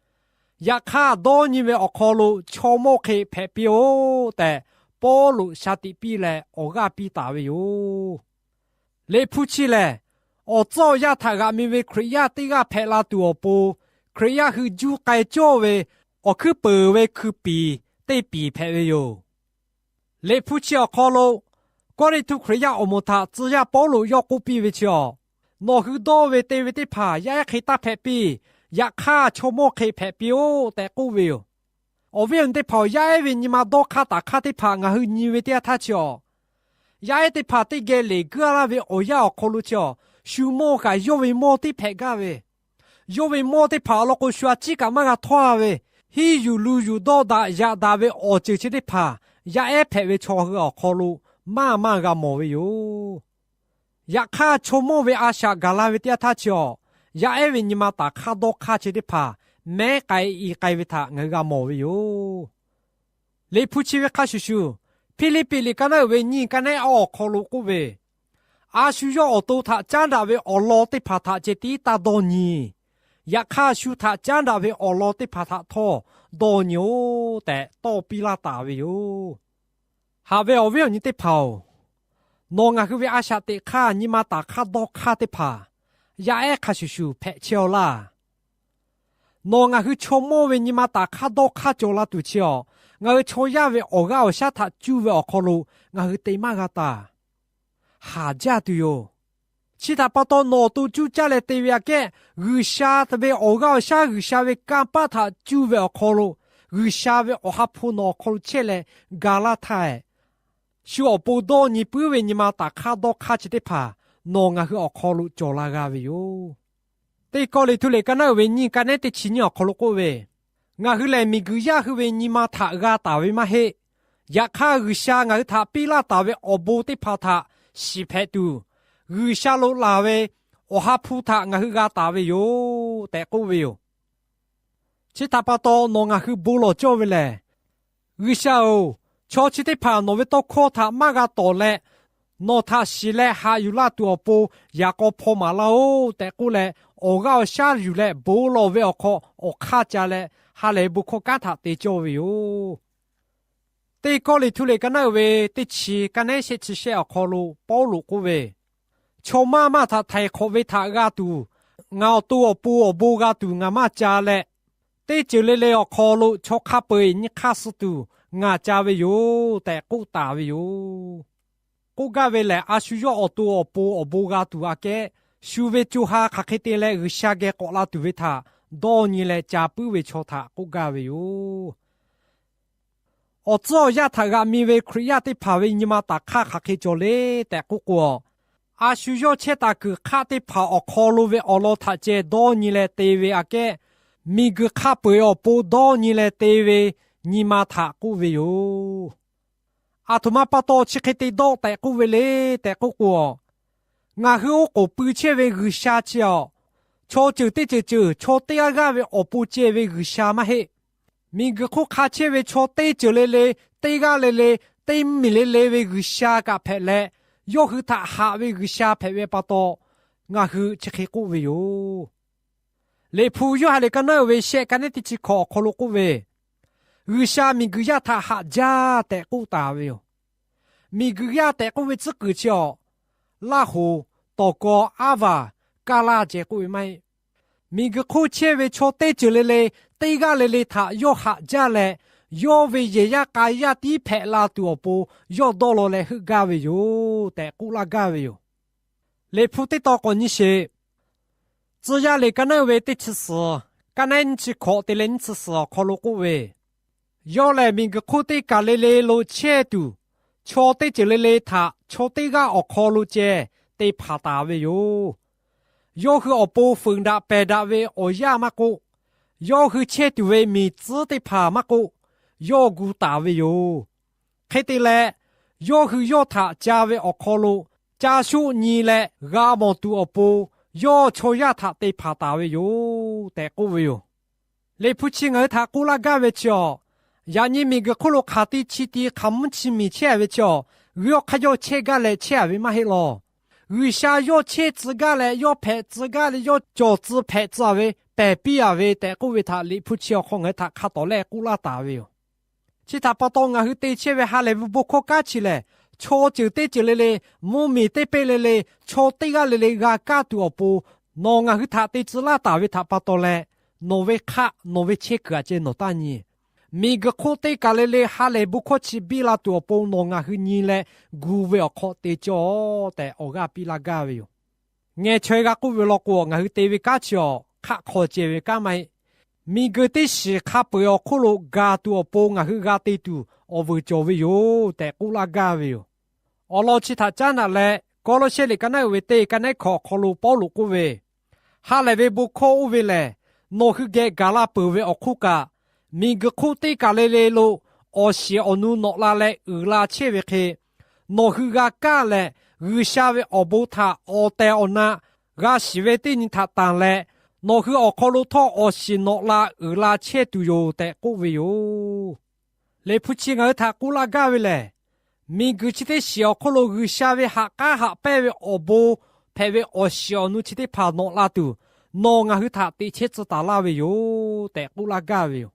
Yaꞈ hk'aˇ, dawˇ nyi ve awˬ hk'aw lo chaw mawˇ hk'e hpehꞈ piˇ-oˆ tehꞈ, Pawˇluꞈ shaˍ tiꞈ piˇ leh awˬ g'aˇ piˇ taˍ ve yoˬ. Liꞈ hpu chi lehˬ, awˬ tcuhˉ awˬ yanˇ htaꞈ g'aꞈ mi ve Hkriꞈ yaˇ teˇ g'aˇ hpehꞈ la tuˬ awˬ pon, Hkriꞈ yaˇ hui juˇ k'ai cawˇ ve awˬ hkuiˉ peunˍ ve hkui piˍ teˇ piˍ hpehꞈ ve yoˬ. Liꞈ hpu chi awˬ hk'aw lo, Kawˇrenˍhtuˆ Hkriꞈ yaˇ awˬ moˍ htaꞈ tcuh yaˇ Pawˇluꞈ yawˇ k'oˆ piˇ ve chi awˬ, Nawˬ hui dawˇ ve te ve teˇ hpaˍ yaˇ ehˉ hk'e taˇ hpehꞈ piˇ. Yaꞈ hk'aˇ, chaw mawˇ hk'e hpehꞈ piˇ-oˆ tehꞈ k'oˆ ve yoˬ. Awˬ viˉ awˬ nyi teˇ hpaˍ-oˬ, yaˇ ehˉ ve nyi ma dawˇ hk'aˇ taˍ hk'aˇ teˇ hpaˍ ngaˬ hui nyi ve teˇ yanˇ htaˇ chi awˬ, yaˇ ehˉ teˇ hpaˍ teˇ geh leˬ guiˇ laˇ ve awˬ yanˇ awˬ hk'aw lo chi awˬ, shu mawˇ kaꞈ yawˇ ve mawˇ tiˉ hpehꞈ gaˇ ve, yawˇ ve mawˇ teˇ hpaˍ awˬ lawn k'o, shu a ciˉ kaꞈ maˇ g'a htawˇ-a ve, hiˉ yuˬ lu yuˬ dawˇ daꞈ yaꞈ daꞈ ve awˬ ceuˬ chi teˇ hpaˍ yaˇ ehˉ hpehꞈ ve chaw hui awˬ hk'aw lo maˇ maˇ g'a mawˬ ve yoˬ. Yaꞈ hk'aˇ, chaw mawˇ ve a shaꞈ gaˬ la ve teˇ yanˇ htaˇ chi awˬ, yaˇ ehˉ ve nyi ma taˍ hk'aˇ dawˇ hk'aˇ chi teˇ hpaˍ mehˉ k'ai i k'ai ve htaꞈ ngaˬ hui g'a mawˬ ve yoˬ. Liꞈ hpu chi ve hk'a shuˍ shuˍ, Hpiˇliˇpiˆ liꞈ ka naˉ uiˍ ve nyiˇ ka nehˉ awˬ hk'aw lo k'oˆ ve, A shu yawˇ awˬ to htaꞈ caˉ daꞈ ve awˬ lawn teˇ hpaˍ htaꞈ ceh tiˉ taˇ dawˇ nyi. Yaꞈ hk'aˇ, shu htaꞈ caˉ daꞈ ve awˬ lawn teˇ hpaˍ htaꞈ htawˇ dawˇ nyi-oˆ tehꞈ tawˇ piˇ laˇ taˍ ve yoˬ. Haꞈ ve awˬ viˉ awˬ nyi teˇ hpaˍ-oˬ, nawˬ ngaˬ hui ve a shaꞈ teꞈ hk'aˇ nyi ma taˍ hk'aˇ dawˇ hk'aˇ teˇ hpaˍ yaˇ ehˉ hk'a shuˍ shuˍ hpehꞈ chehˇ-aw laˇ. Nawˬ ngaˬ hui chaw mawˇ ve nyi ma taˍ hk'aˇ dawˇ hk'aˇ cawˬ la tuˬ chi awˬ, ngaˬ hui chaw yaˇ ve awˬ g'aˇ awˬ shaˉ htaꞈ cuˇ ve awˬ hk'aw lo ngaˬ hui te maˇ g'a taˍ. Haˍ jaˇ tuˬ yoˬ. Chi htaꞈ pa taw, nawˬ awˬ to cuˇ caˇ leh te ve aꞈ kehˉ, G'uiˬsha ve awˬ g'aˇ awˬ shaˉ G'uiˬsha ve kanˇ paˆ htaꞈ cuˇ ve awˬ hk'aw lo, G'uiˬsha ve awˬ ha hpu nawˬ awˬ hk'aw lo chehˇ leh ga laˇ htaˇ, shu awˬ pon dawˇ nyi puiˉ ve nyi ma taˍ hk'aˇ dawˇ hk'aˇ chi teˇ hpaˍ nawˬ ngaˬ hui awˬ hk'aw lo cawˬ la g'a ve yoˬ. Teˇ Kawˇrenˍhtuˆ liꞈ ka naˉ uiˍ ve nyiˇ ka nehˉ teˇ chi nyiˇ awˬ hk'aw lo k'oˆ ve, Ngaˬ hui lehˬ miˬguiˬ yaˇ hui ve nyi ma htaꞈ g'a taˍ ve maˇ heˆ. Yaꞈ hk'aˇ, G'uiˬsha ngaˬ hui htaꞈ piˇ laˇ taˍ ve awˬ bon teˇ hpaˍ htaꞈ shiˍ hpehꞈ tuˬ, G'uiˬsha lo laˬ ve awˬ ha hpu htaꞈ ngaˬ hui g'a taˍ ve yoˬ tehꞈ k'oˆ ve yoˬ. Chi htaꞈ pa taw, nawˬ ngaˬ hui bon lawˬ cawˇ ve lehˬ, G'uiˬsha-oˬ, chaw chi teˇ hpaˍ nawˬ ve tawˇ hkawˇ htaꞈ maˇ g'a tawˍ leh, nawˬ htaꞈ shiˍ leh haꞈ yuˬ laˇ tuˬ awˬ pon yaꞈ k'aw hpaw maˍ laˇ-oˆ tehꞈ k'oˆ leh, awˬ g'aˇ awˬ shaˉ yuˬ leh bon lawˬ ve awˬ hk'aw awˬ hk'aˇ ca leh, ha lehˬ bon hkawˇ kanˉ htaꞈ te cawˇ ve yoˬ. Teˇ Kawˇrenˍhtuˆ liꞈ ka naˉ uiˍ ve teˇ chi ka nehˉ shehˆ chi shehˆ awˬ hk'aw lo Pawˇluꞈ k'oˆ ve, Chaw maˇ maˇ htaꞈ htaiˍ hk'awꞈ ve htaꞈ g'a tuˬ, ngaˬ awˬ to awˬ pon awˬ bon g'a tuˬ ngaˬ maˇ ca leh, teˇ ceuˬ le le awˬ hk'aw lo chaw hk'a peu-eˬ nyi hk'aˇ suh tuˬ ngaˬ ca ve yoˬ tehꞈ k'oˆ taˍ ve yoˬ. K'oˆ gaˇ ve lehˬ, a shu yawˇ awˬ to awˬ pon awˬ bon g'a tuˬ aꞈ kehˉ, shu ve co ha hk'aˬ hk'e te leh G'uiˬsha geh k'awꞈ la tuˬ ve htaꞈ dawˇ nyi leh ca puiˉ ve chaw htaꞈ k'oˆ gaˇ ve yoˬ. Awˬ tcuhˉ awˬ yanˇ htaꞈ g'aꞈ mi ve Hkriꞈ yaˇ teˇ hpaˍ ve nyi ma taˍ hk'aˇ hk'aˬ hk'e cawˬ le tehꞈ k'oˆ k'o, a shu yawˇ chehˇ taˍ kuiˬ hk'aˆ teˇ hpaˍ awˬ hk'aw lo ve awˬ lawn htaꞈ ceh dawˇ nyi leh te ve aꞈ kehˉ, miˬguiˬ hk'a peu-eˬ awˬ pon dawˇ nyi leh te ve nyi ma htaꞈ k'oˆ ve yoˬ. Aˬ htoꞈ ma pa taw chi hk'e te dawˆ tehꞈ k'oˆ ve le tehꞈ k'oˆ k'o, ngaˬ hui oˉ k'oˍ pui chehˇ ve G'uiˬsha chi awˬ, chaw ceuˬ teˇ ceuˬ ceuˬ chaw teˇ g'aˇ g'aˇ ve awˬ pon ceh ve G'uiˬsha maˇ heˆ. Miˬguiˬ hk'oˆ hk'a chehˇ ve chaw teˇ ceuˬ le le, teˇ g'aˇ le le, teˇ miˬ le le ve G'uiˬsha kaꞈ hpehꞈ leh, yawˇ hui htaꞈ haꞈ ve G'uiˬsha hpehꞈ ve pa taw, ngaˬ hui chi hk'e k'oˆ ve yoˬ. Liꞈ hpu Yoˇhanˬ liꞈ ka naˉ uiˍ ve shehˆ ka nehˉ teˇ chi hkawꞈ awˬ hk'aw lo k'oˆ ve, G'uiˬsha miˬguiˬ yaˇ htaꞈ haꞈ jaˇ tehꞈ k'oˆ taˍ ve yoˬ. Miˬguiˬ yaˇ tehꞈ k'oˆ ve tcuhˉ kuiˬ chi awˬ, laˇ hoˍ, tawˍ kaw, aˉ vaˬ, kaˇ laˇ ceh k'oˆ ve maˇ heˆ. Miˬguiˬ hk'oˆ chehˇ ve chaw teˇ ceuˬ le le, teˇ g'aˇ le le htaꞈ yawˇ haꞈ jaˇ leh, yawˇ ve yehˬ yaˇ k'a yaˇ tiˉ hpehꞈ la tuˬ awˬ pon yawˇ dawˇ law leh heuˆ gaˇ ve yoˬ tehꞈ k'oˆ laˇ gaˇ ve yoˬ. Liꞈ hpu teˇ tawn k'awꞈ nyi sheˍ. Tcuh yaˇ liꞈ ka naˉ uiˍ ve teˇ chi suhˍ, ka nehˉ nyiˇ chi hkawꞈ te leh nyiˇ chi suhˍ awˬ hk'aw lo k'oˆ ve, Yawˇ lehˬ, miˬguiˬ hk'oˆ teˇ kaˬ le le lo chehˇ tuˬ, chaw teˇ ceuˬ le le htaꞈ chaw teˇ g'aˇ awˬ hk'aw lo ceh te hpanˍ taˍ ve yoˬ. Yawˇ hui awˬ pon fuiˍ daꞈ pehˬ daꞈ ve awˬ yaˇ maˇ k'oˆ, yawˇ hui chehˇ tuˬ ve miˬ tcuhˉ teˇ hpaˍ maˇ k'oˆ, yawˇ gu taˍ ve yoˬ. Hk'e te leh, yawˇ hui yawˇ htaꞈ ca ve awˬ hk'aw lo caˇ shoˆ nyi leh g'a mawˬ tuˬ awˬ pon, yawˇ chaw yaˇ htaꞈ te hpanˍ taˍ ve yoˬ tehꞈ k'oˆ ve yoˬ. Liꞈ hpu chi ngaˬ hui htaꞈ k'oˆ laˇ gaˇ ve chi awˬ, yaꞈ nyi miˬguiˬ hk'oˆ lo hk'aˬ ti chi ti hk'aˬ mvuhˇ chi miˬ chehˇ ve chi awˬ, g'uiˇ awˬ hk'aˇ yawˇ chehˇ gaˇ leh chehˇ ve maˇ heˆ law. G'uiˬsha yawˇ chehˇ tcuh gaˇ leh yawˇ hpehꞈ tcuh gaˇ leh yawˇ cawˬ tcuh hpehꞈ tcuh ve pehˬ piˇ a ve tehꞈ k'oˆ ve htaꞈ Liꞈ hpu chi awˬ hk'aw ngaˬ hui htaꞈ hk'a tawˍ leh k'oˆ laˇ taˍ ve yoˬ. Chi htaꞈ pa taw, ngaˬ hui te chehˇ ve ha lehˬ ve bon hkawˇ kanˉ chi lehˬ, chaw ceuˬ teˇ ceuˬ le le, mvuhˇ miˬ teˇ peˇ le le, chaw teˇ g'aˇ le le g'a kaˇ tuˬ awˬ pon, nawˬ ngaˬ hui htaꞈ te tcuh laˇ taˍ ve htaꞈ pa taw leh, nawˬ ve hk'aˆ nawˬ ve chehˇ kuiˬ aꞈ ceh nawˬ taˇ nyi. Miˬguiˬ hk'oˆ teˇ kaˬ le le ha lehˬ bon hkawˇ chi biˇ la tuˬ awˬ pon nawˬ ngaˬ hui nyi leh gu ve awˬ hk'aw te cawˇ tehꞈ awˬ g'aˇ piˇ laˇ gaˇ ve yoˬ. Ngeh chaweh g'a k'oˆ ve law k'o, ngaˬ hui te ve kanˉ chi awˬ hk'aˆ hk'aw ceh ve kanˉ maˇ heˆ. Miˬguiˬ teˇ shiˍ hk'a peu-eˬ awˬ hk'oˆ lo gaˬ tuˬ awˬ pon ngaˬ hui g'a te tuˬ awˬ vuiˬ cawˬ ve yoˬ tehꞈ k'oˆ laˇ gaˇ ve yoˬ. Awˬ lawn chi htaꞈ caˉ daꞈ leh, Kawˇlawˇsehˇ liꞈ ka naˉ uiˍ ve teˇ ka naˉ hkawꞈ awˬ hk'aw lo Pawˇluꞈ k'oˆ ve, Ha lehˬ ve bon hkawˇ oˇ ve lehˬ, nawˬ hui geh gaˬ la peuˬ ve awˬ hk'oˆ kaꞈ, miˬguiˬ hk'oˆ teˇ kaˬ le le lo awˬ shiˍ awˬ nu nawꞈ la leh uiˍ la chehˇ ve hk'e, nawˬ hui g'a kaˇ leh, G'uiˬsha ve awˬ bon htaꞈ awˬ tehˬ awˬ na g'a shiˍ ve teˇ nyi htaꞈ tanˬ leh, nawˬ hui awˬ hk'aw lo htawˇ awˬ shiˍ nawꞈ la uiˍ la chehˇ tuˬ yoˬ tehꞈ k'oˆ ve yoˬ. Liꞈ hpu chi ngaˬ hui htaꞈ k'oˆ laˇ gaˇ ve lehˬ, miˬguiˬ chi teˇ shiˍ awˬ hk'oˆ lo G'uiˬsha ve haꞈ k'aˉ haꞈ pehnˇ ve awˬ bon hpehꞈ ve awˬ shiˍ awˬ nu chi teˇ hpaˍ nawꞈ la tuˬ, nawˬ ngaˬ hui htaꞈ teꞈ chehˇ tcuh taˍ laˇ ve yoˬ tehꞈ k'oˆ laˇ gaˇ ve yoˬ.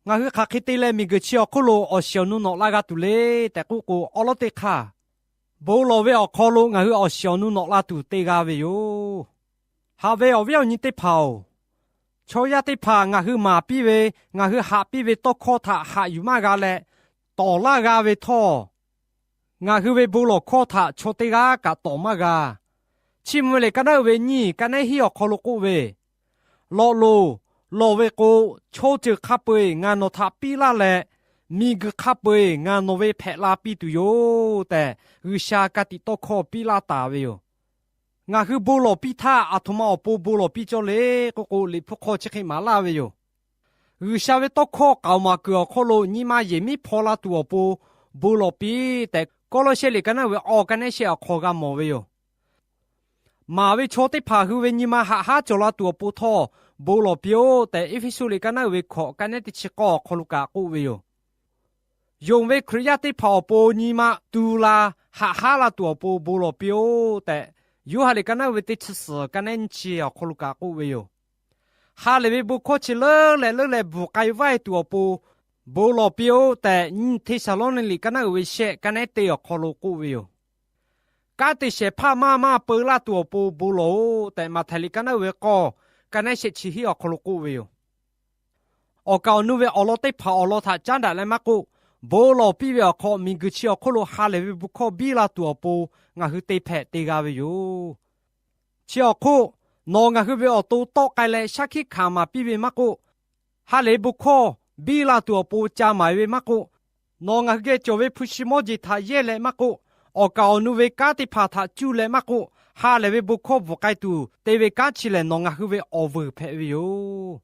Ngaˬ hui hk'aˬ hk'e te leh miˬguiˬ chi awˬ hk'oˆ lo awˬ shiˍ awˬ nu nawꞈ la g'a tuˬ le tehꞈ k'oˆ k'o, awˉ lawˉ teˇ hk'aˇ, bon lawˬ ve awˬ hk'aw lo ngaˬ hui awˬ shiˍ awˬ nu nawꞈ la tuˬ te g'a ve yoˬ. Haꞈ ve awˬ viˉ awˬ nyi teˇ hpaˍ-oˬ, chaw yaˇ teˇ hpaˍ ngaˬ hui maˍ piˇ ve, ngaˬ hui haꞈ piˇ ve tawˇ hkawˇ htaꞈ haꞈ yuˬ maˇ g'a leh, tawˍ laˇ g'a ve htawˇ, ngaˬ hui ve bon lawˬ hkawˇ htaꞈ chaw teˇ g'aˇ kaꞈ tawˍ maˇ g'a. Chiˇ mvuh ve liꞈ ka naˉ uiˍ ve nyiˇ ka naˉ hiˉ awˬ hk'aw lo k'oˆ ve, Lawꞈ loˬ, lawˬ ve k'o, chaw ceuˬ hk'a peu-eˬ ngaˬ nawˬ htaꞈ piˇ laˇ leh, miˬguiˬ hk'a peu-eˬ ngaˬ nawˬ ve hpehꞈ la piˇ tuˬ yoˬ tehꞈ, G'uiˬsha ka tiꞈ tawˇ hkawˇ piˇ laˇ taˍ ve yoˬ. Ngaˬ hui bon lawˬ piˇ htaˇ, aˬ htoꞈ ma awˬ pon bon lawˬ piˇ cawˇ le k'oˆ k'o, Liꞈ hpu hk'aw chi hk'e maˍ laˇ ve yoˬ. G'uiˬsha ve tawˇ hkawˇ k'aoˍ maˍ kuiˬ awˬ hk'aw lo nyi ma yehˬ miˉ hpaw la tuˬ awˬ pon bon lawˬ piˇ tehꞈ, Kawˇlawˇsehˇ liꞈ ka naˉ uiˍ ve awˬ ka naˉ shehˆ awˬ hk'aw g'a mawˬ ve yoˬ. Maˍ ve chaw teˇ hpaˍ hui ve nyi ma haꞈ haˉ cawˬ la tuˬ awˬ pon htawˇ bon lawˬ piˇ-oˆ tehꞈ, Eˇfeˇsuꞈ liꞈ ka naˉ uiˍ ve hkawꞈ ka naˉ teˇ chi k'awˇ awˬ hk'aw lo kaꞈ k'oˆ ve yoˬ. Yonˍ ve Hkriꞈ yaˇ teˇ hpaˍ awˬ pon nyi ma tu la, haꞈ haˉ la tuˬ awˬ pon bon lawˬ piˇ-oˆ tehꞈ, Yoˇhanˬ liꞈ ka naˉ uiˍ ve teˇ chi suhˍ ka naˉ nyiˇ chi awˬ hk'aw lo kaꞈ k'oˆ ve yoˬ. Ha lehˬ ve bon hkawˇ chi leuˉ leh leuˉ leh bvuhˬ k'ai vaˇ tuˬ awˬ pon bon lawˬ piˇ-oˆ tehꞈ, nyiˇ Hteˇsaˍlawˇniˆ liꞈ ka naˉ uiˍ ve shehˆ ka naˉ teˇ awˬ hk'aw lo k'oˆ ve yoˬ. Kanˉ te shehˍ hpaˇ maˇ maˇ peu laˇ tuˬ awˬ pon bon lawˬ-oˆ tehꞈ, Maꞈhtehˍ liꞈ ka naˉ uiˍ ve k'awˇ ka naˉ shehˆ chi hiˉ awˬ hk'aw lo k'oˆ ve yoˬ. Awˬ kaˍ awˬ nu ve awˬ lawn teˇ hpaˍ awˬ lawn htaꞈ caˉ daꞈ leh maˇ k'oˆ, bon lawˬ piˇ ve awˬ hk'aw miˬguiˬ chi awˬ hk'oˆ lo ha lehˬ ve bon hkawˇ biˇ la tuˬ awˬ pon ngaˬ hui te hpehꞈ te g'a ve yoˬ. Chi awˬ hk'oˆ, nawˬ ngaˬ hui ve awˬ to tawˆ k'ai leh shaˉ hkiˆ hkanˍ maˍ piˇ ve maˇ k'oˆ, ha lehˬ ve bon hkawˇ biˇ la tuˬ awˬ pon ca maˍ ve maˇ k'oˆ, nawˬ ngaˬ hui geh cawˬ ve hpu shi mawˇ jeˬ htaꞈ yehˇ leh maˇ k'oˆ, awˬ kaˍ awˬ nu ve kanˉ teˇ hpaˍ htaꞈ cuˇ leh maˇ k'oˆ, ha lehˬ ve bon hkawˇ bvuhˬ k'ai tuˬ te ve kanˉ chi lehˬ, nawˬ ngaˬ hui ve awˬ vuiˬ hpehꞈ ve yoˬ.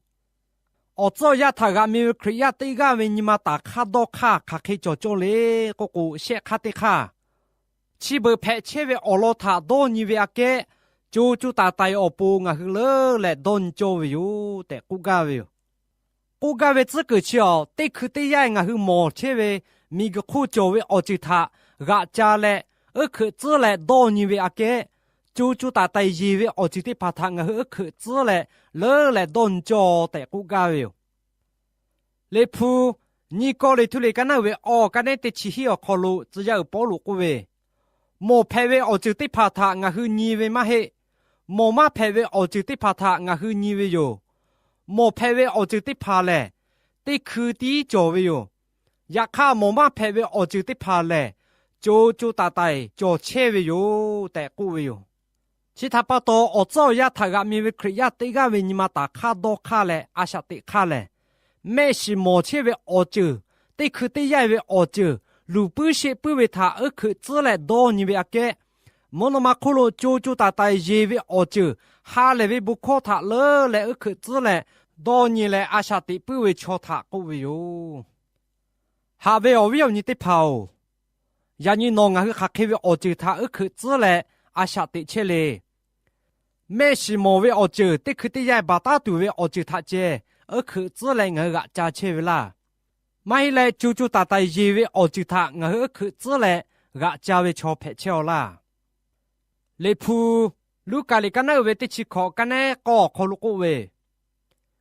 Awˬ tcuhˉ awˬ yanˇ htaꞈ g'aꞈ mi ve Hkriꞈ yaˇ teˇ g'aˇ ve nyi ma taˍ hk'aˇ dawˇ hk'aˇ hk'aˬ hk'e cawˬ cawˇ le k'oˆ k'o, shehˆ hk'aˇ teˇ hk'aˇ, chi beuꞈ hpehꞈ chehˇ ve awˬ lawn htaꞈ dawˇ nyi ve aꞈ kehˉ, co co taiˍ taiˍ awˬ pon ngaˬ hui leuˉ leh dawˇ nyi cawˇ ve yoˬ tehꞈ k'oˆ gaˇ ve yoˬ. K'oˆ gaˇ ve tcuhˉ kuiˬ chi awˬ, teˇ hkui teˇ yanˇ ngaˬ hui mawˬ chehˇ ve miˬguiˬ hk'oˆ cawˬ ve awˬ ceuˬ htaꞈ g'aꞈ ca leh, uˉ hkeuꞈ tcuhˉ leh dawˇ nyi ve aꞈ kehˉ, co co taiˍ taiˍ yeˬ ve awˬ ceuˬ teˇ hpaˍ htaꞈ ngaˬ hui uˉ hkeuꞈ tcuhˉ leh leuˉ leh dawˇ nyi cawˇ tehꞈ k'oˆ gaˇ ve yoˬ. Liꞈ hpu nyiˇ Kawˇrenˍhtuˆ liꞈ ka naˉ uiˍ ve awˬ ka naˉ teˇ chi hiˉ awˬ hk'aw lo tcuh yaˇ uiˍ Pawˇluꞈ k'oˆ ve, Mawˬ hpehꞈ ve awˬ ceuˬ teˇ hpaˍ htaꞈ ngaˬ hui nyi ve maˇ heˆ. Mawˬ maˇ hpehꞈ ve awˬ ceuˬ teˇ hpaˍ htaꞈ ngaˬ hui nyi ve yoˬ. Mawˬ hpehꞈ ve awˬ ceuˬ teˇ hpaˍ lehˬ, teˇ hkui tiˉ cawˬ ve yoˬ. Yaꞈ hk'aˇ, mawˬ maˇ hpehꞈ ve awˬ ceuˬ teˇ hpaˍ lehˬ, co co taiˍ taiˍ cawˬ chehˇ ve yoˬ tehꞈ k'oˆ ve yoˬ. Chi htaꞈ pa taw, awˬ tcuhˉ awˬ yanˇ htaꞈ g'aꞈ mi ve Hkriꞈ yaˇ teˇ g'aˇ ve nyi ma taˍ hk'aˇ dawˇ hk'aˇ leh a shaꞈ teꞈ hk'aˇ lehˬ, mehˆ shiˍ mawˬ chehˇ ve awˬ ceuˬ, teˇ hkui teˇ yanˇ ve awˬ ceuˬ, luˬ puiˉ sheˆ puiˉ ve htaꞈ uˉ hkeuꞈ tcuhˉ leh dawˇ nyi ve aꞈ kehˉ, mvuhˇ naw ma hk'oˆ lo co co taiˍ taiˍ yeˬ ve awˬ ceuˬ, ha lehˬ ve bon hkawˇ htaꞈ leuˉ leh uˉ hkeuꞈ tcuhˉ leh dawˇ nyi leh a shaꞈ teꞈ puiˉ ve chaw htaꞈ k'oˆ ve yoˬ. Haꞈ ve awˬ viˉ awˬ nyi teˇ hpaˍ-oˬ, yaꞈ nyi nawˬ ngaˬ hui hk'aˬ hk'e ve awˬ ceuˬ htaꞈ uˉ hkeuꞈ tcuhˉ leh a shaꞈ teꞈ chehˇ le. Mehˆ shiˍ mawˬ ve awˬ ceuˬ, teˇ hkui teˇ yanˇ baˬ taˉ tuˬ ve awˬ ceuˬ htaꞈ ceh uˉ hkeuꞈ tcuhˉ leh ngaˬ hui g'aꞈ ca chehˇ ve laˇ. Maˇ heˆ leh, co co taiˍ taiˍ yeˬ ve awˬ ceuˬ htaꞈ ngaˬ hui uˉ hkeuꞈ tcuhˉ leh g'aꞈ ca ve chaw hpehꞈ chehˇ-aw laˇ. Liꞈ hpu Luˉkaꞈ liꞈ ka naˉ uiˍ ve teˇ chi hkawꞈ ka nehˉ k'awˇ awˬ hk'aw lo k'oˆ ve,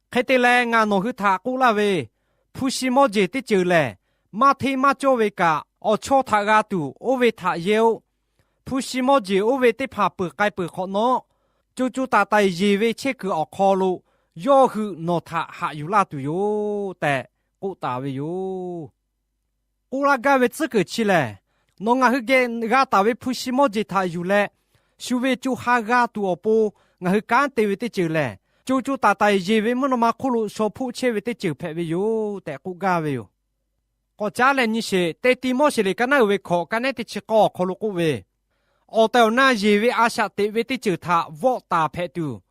Hk'e te leh, ngaˬ nawˬ hui htaꞈ k'oˆ laˇ ve, hpu shi mawˇ jeˬ teˇ ceuˬ lehˬ, maˇ hteˇ maˇ cawˇ ve kaꞈ, awˬ chawˇ htaꞈ g'a tuˬ oˇ ve htaꞈ yehˇ-oˆ. Hpu shi mawˇ jeˬ oˇ ve teˇ hpaˍ peuˬ k'ai peuˬ hk'awꞈ nawˉ, co co taiˍ taiˍ yeˬ ve chehˇ kuiˬ awˬ hk'aw lo yawˇ hui nawˬ htaꞈ haꞈ yuˬ laˇ tuˬ yoˬ tehꞈ k'oˆ taˍ ve yoˬ. K'oˆ laˇ gaˇ ve tcuhˉ kuiˬ chi lehˬ, nawˬ ngaˬ hui geh g'a taˍ ve hpu shi mawˇ jeˬ htaꞈ yuˬ leh, shu ve co ha g'a tuˬ awˬ pon ngaˬ hui kanˉ te ve teˇ ceuˬ lehˬ, co co taiˍ taiˍ yeˬ ve mvuhˇ naw ma hk'oˆ lo shaw hpoˆ chehˇ ve teˇ ceuˬ hpehꞈ ve yoˬ tehꞈ k'oˆ gaˇ ve yoˬ. K'awꞈ caˉ leh nyi sheˍ. Teˇ Tiˆmoˉseˍ liꞈ ka naˉ uiˍ ve hkawꞈ ka nehˉ teˇ chi k'awˇ awˬ hk'aw lo k'oˆ ve, Awˬ tehˬ awˬ na yeˬ ve a shaꞈ teꞈ ve teˇ ceuˬ htaꞈ vawˆ taˍ hpehꞈ tuˬ,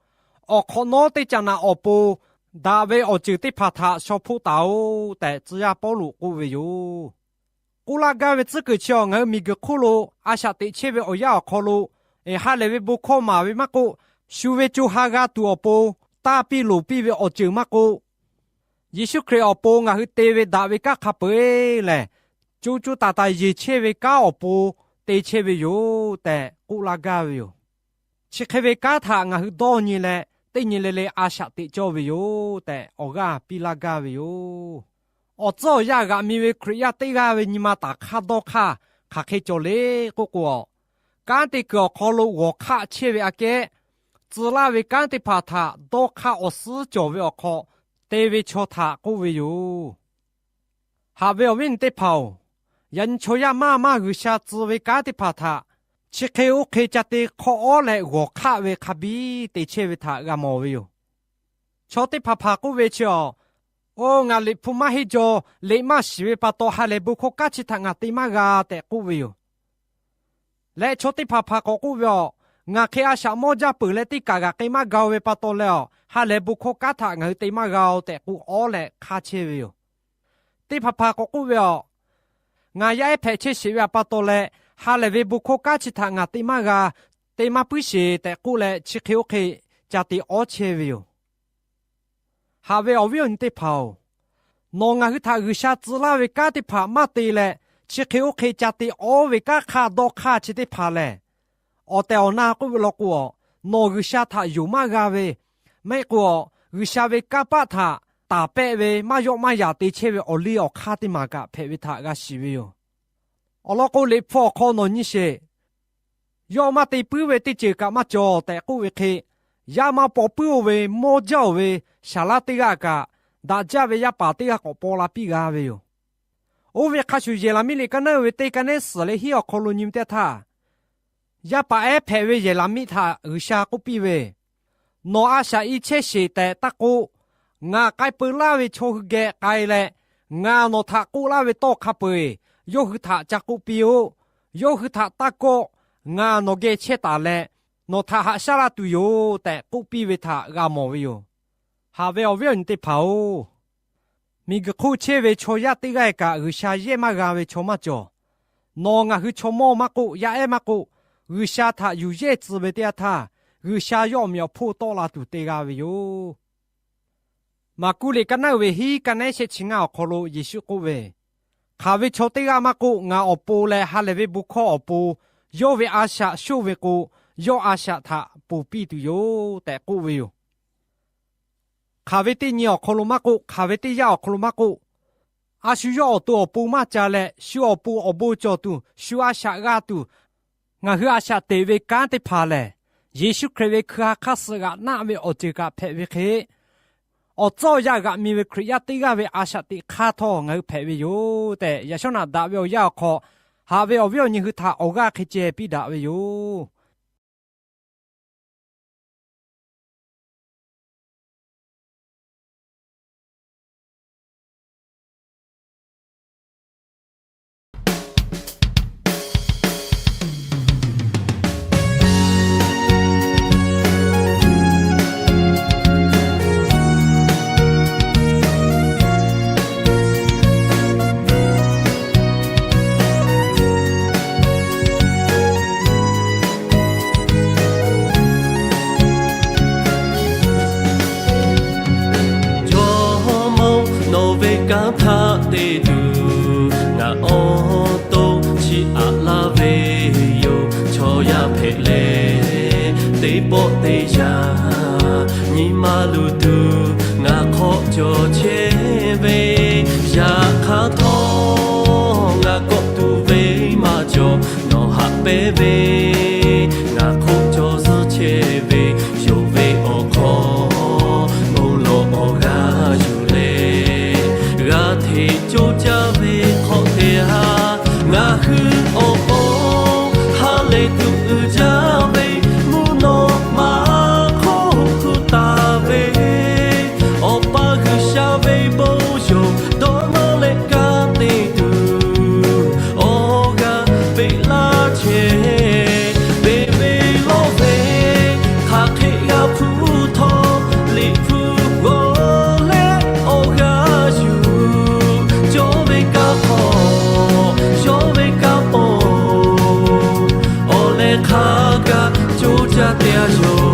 awˬ hk'awꞈ nawˉ teˇ caꞈ naꞈ awˬ pon daꞈ ve awˬ ceuˬ teˇ hpaˍ htaꞈ shaw hpoˆ taˍ-oꞈ tehꞈ, tcuh yaˇ Pawˇluꞈ k'oˆ ve yoˬ. K'oˆ laˇ gaˇ ve tcuhˉ kuiˬ chi awˬ, ngaˬ hui miˬguiˬ hk'oˆ lo a shaꞈ teꞈ chehˇ ve awˬ yanˇ awˬ hk'aw lo, eˬ, ha lehˬ ve bon hkawˇ maˍ ve maˇ k'oˆ, shu ve co ha g'a tuˬ awˬ pon tanˇ piˇ loˍ piˇ ve awˬ ceuˬ maˇ k'oˆ, Yeˍsuˆ Hkriꞈ awˬ pon ngaˬ hui te ve daꞈ ve kanˉ hk'a peu-eˬ lehˬ, co co taiˍ taiˍ yeˬ chehˇ ve kanˉ awˬ pon te chehˇ ve yoˬ tehꞈ k'oˆ laˇ gaˇ ve yoˬ. Chi hk'e ve kanˉ htaꞈ ngaˬ hui dawˇ nyi leh, teˇ nyi le le a shaꞈ teꞈ cawˇ ve yoˬ tehꞈ awˬ g'aˇ piˇ laˇ gaˇ ve yoˬ. Awˬ tcuhˉ awˬ yanˇ g'aꞈ mi ve Hkriꞈ yaˇ teˇ g'aˇ ve nyi ma taˍ hk'aˇ dawˇ hk'aˇ hk'aˬ hk'e cawˬ le k'oˆ k'o, kanˉ te kuiˬ awˬ hk'aw lo g'awˬ hk'aˆ chehˇ ve aꞈ kehˉ, tcuh laˇ ve kanˉ teˇ hpaˍ htaꞈ dawˇ hk'aˇ awˬ suhˉ cawˬ ve awˬ hk'aw te ve chaw htaꞈ k'oˆ ve yoˬ. Haꞈ ve awˬ viˉ awˬ nyi teˇ hpaˍ-oˬ, yaꞈ nyi chaw yaˇ maˇ maˇ G'uiˬsha tcuh ve kanˉ teˇ hpaˍ htaꞈ chi hk'e oˇ hk'e ca te hk'awꞈ awˉ leh g'awˬ hk'aˆ ve hk'a biˇ te chehˇ ve htaꞈ g'a mawˬ ve yoˬ. Chaw teˇ hpaˍ hpaˍ k'oˆ ve chi awˬ, Oˇ, ngaˬ liꞈ hpu maˇ henˇ jaw, liꞈ maˇ shiˍ ve pa taw ha lehˬ bon hkawˇ kanˉ chi htaꞈ ngaˬ te maˇ g'a tehꞈ k'oˆ ve yoˬ. Leh chaw teˇ hpaˍ hpaˍ k'awꞈ k'oˆ ve awˬ, Ngaˬ hk'e a shaꞈ mawˇ jaˇ peuˬ leh teˇ kaˬ g'aꞈ k'ai maˇ g'a-o ve pa taw leh awˬ, ha lehˬ bon hkawˇ kanˉ htaꞈ ngaˬ hui te maˇ g'a-o tehꞈ k'oˆ awˉ leh hk'aˇ chehˇ ve yoˬ. Teˇ hpaˍ hpaˍ k'awꞈ k'oˆ ve awˬ, Ngaˬ yaˇ ehˉ hpehꞈ chehˇ sheˍ ve pa taw leh, ha lehˬ ve bon hkawˇ kanˉ chi htaꞈ ngaˬ te maˇ g'a, te maˇ puiˉ sheˍ tehꞈ k'oˆ leh, chi hk'e oˇ hk'e ca te awˉ chehˇ ve yoˬ. Haꞈ ve awˬ viˉ awˬ nyi teˇ hpaˍ-oˬ, nawˬ ngaˬ hui htaꞈ G'uiˬsha tcuh laˇ ve kanˉ teˇ hpaˍ maˇ te leh, chi hk'e oˇ hk'e ca te awˉ ve kanˉ hk'aˇ dawˇ hk'aˇ chi teˇ hpaˍ lehˬ, awˬ tehˬ awˬ na k'oˆ ve law k'o, nawˬ G'uiˬsha htaꞈ yonˍ maˇ g'a ve, maˇ heˆ k'o, G'uiˬsha ve kanˇ paˆ htaꞈ taˍ pehˆ ve maˇ yawˆ maˇ yaꞈ te chehˇ ve awˬ liˇ awˬ hk'aˇ teˇ maˬ kaꞈ hpehꞈ ve htaꞈ g'a shiˍ ve yoˬ. Awˬ lawn k'o, liꞈ hpu awˬ hk'aw nawˬ nyi sheˍ. Yawˇ maˇ te puiˉ ve teˇ ceuˬ kaꞈ maˇ cawˬ tehꞈ k'oˆ ve hk'e, yaˇ maˇ paw puiˉ-o ve mawˇ jaˇ-oˬ ve saˍ laˇ teˇ g'aˇ kaꞈ, daꞈ jaˇ ve yaˇ paˍ teˇ g'aˇ k'awꞈ paw la piˇ g'a ve yoˬ. Oˇ ve hk'a shuˍ, Yehˬlaˍmiˆ liꞈ ka naˉ uiˍ ve teˇ ka nehˉ suhˍ leh hiˉ awˬ hk'aw lo nyi ve teˇ htaˇ, yaˇ paˍ ehˉ hpehꞈ ve Yehˬlaˍmiˆ htaꞈ G'uiˬsha k'oˆ piˇ ve, Nawˬ a shaꞈ i chehˇ sheˍ tehꞈ taˇ k'oˆ. Ngaˬ k'ai peu laˇ ve chaw hui geh k'ai leh, ngaˬ nawˬ htaꞈ k'oˆ laˇ ve tawˇ hk'a peu-eˬ yawˇ hui htaꞈ ca k'oˆ piˇ-oˆ. Yawˇ hui htaꞈ taˇ kawˆ. Ngaˬ nawˬ geh chehˇ taˍ leh, nawˬ htaꞈ haꞈ shaˉ laˇ tuˬ yoˬ tehꞈ k'oˆ piˇ ve htaꞈ g'a mawˬ ve yoˬ. Haꞈ ve awˬ viˉ awˬ nyi teˇ hpaˍ-oˬ, miˬguiˬ hk'oˆ chehˇ ve chaw yaˇ teˇ g'aˇ kaꞈ G'uiˬsha yehˇ maˇ g'a ve chaw maˇ cawˬ. Nawˬ ngaˬ hui chaw mawˇ maˇ k'oˆ, yaˇ ehˉ maˇ k'oˆ, G'uiˬsha htaꞈ yuˬ yehˇ tcuh ve teˇ yanˇ htaˇ, G'uiˬsha yawˇ awˬ meꞈ awˬ hponˇ tawˆ la tuˬ te g'a ve yoˬ. Maˍkuˆ liꞈ ka naˉ uiˍ ve hiˉ ka nehˉ shehˆ chi ngaˇ awˬ hk'aw lo Yeˍsuˆ k'oˆ ve, Hk'aˬ ve chaw teˇ g'aˇ maˇ k'oˆ, ngaˬ awˬ pon leh ha lehˬ ve bon hkawˇ awˬ pon yawˇ ve a shaꞈ shoˇ ve k'o, yawˇ a shaꞈ htaꞈ ponˬ piˇ tuˬ yoˬ tehꞈ k'oˆ ve yoˬ. Hk'aˬ ve teˇ nyi awˬ hk'aw lo maˇ k'oˆ, hk'aˬ ve teˇ yanˇ awˬ hk'aw lo maˇ k'oˆ, a shu yawˇ awˬ to awˬ pon maˇ ca leh, shu awˬ pon awˬ bon cawˬ tuˬ, shu a shaꞈ g'a tuˬ, ngaˬ hui a shaꞈ teꞈ ve kanˉ teˇ hpaˍ lehˬ, Yeˍsuˆ Hkriꞈ ve hkui ha hk'aˇ suh g'aꞈ naˆ ve awˬ ceuˬ kaꞈ hpehꞈ ve hk'e, awˬ tcuhˉ awˬ yanˇ g'aꞈ mi ve Hkriꞈ yaˇ teˇ g'aˇ ve a shaꞈ teꞈ hk'aˇ htawˇ ngaˬ hui hpehꞈ ve yoˬ tehꞈ, yaꞈ shawˉ naꞈ daꞈ ve awˬ yanˇ awˬ hk'aw, haꞈ ve awˬ viˉ awˬ nyi hui htaꞈ awˬ g'aˇ hk'e ceh piˇ daꞈ ve yoˬ. maˇ luˬ tuˬ ngaˬ hk'awꞈ cawˬ chehˇ ve, yaꞈ hk'aˇ htawˇ ngaˬ kawˆ tuˬ ve maˇ cawˬ. Nawˬ haꞈ pehnˇ ve ngaˬ hk'oˆ cawˬ zuhˇ chehˇ ve, yonˍ ve awˬ hk'aw bon lawˬ awˬ g'aˇ yuˬ leh, g'a hteꞈ coˇ caˇ ve hk'awꞈ te haˉ. Ngaˬ hui awˬ pon ha lehˬ tuˬ uiˍ jaˇ ve, mvuhˇ naw ma hk'oˆ gu taˍ ve, Awˬ pa G'uiˬsha ve bon yawˬ dawˇ nawˇ leh kanˉ te tuˬ, awˬ g'aˇ peꞈ laˇ chehˇ. Beˬ ve lawˇ ve hk'aˬ hk'e g'a hpuˇ htawˇ, Liꞈ hpu g'awˬ leh awˬ g'aˇ yuˬ, cawˬ ve kanˉ hk'aw, yawˇ ve kanˉ pon, awˬ leh hk'a gaˬ coˇ caˇ te a yoˬ.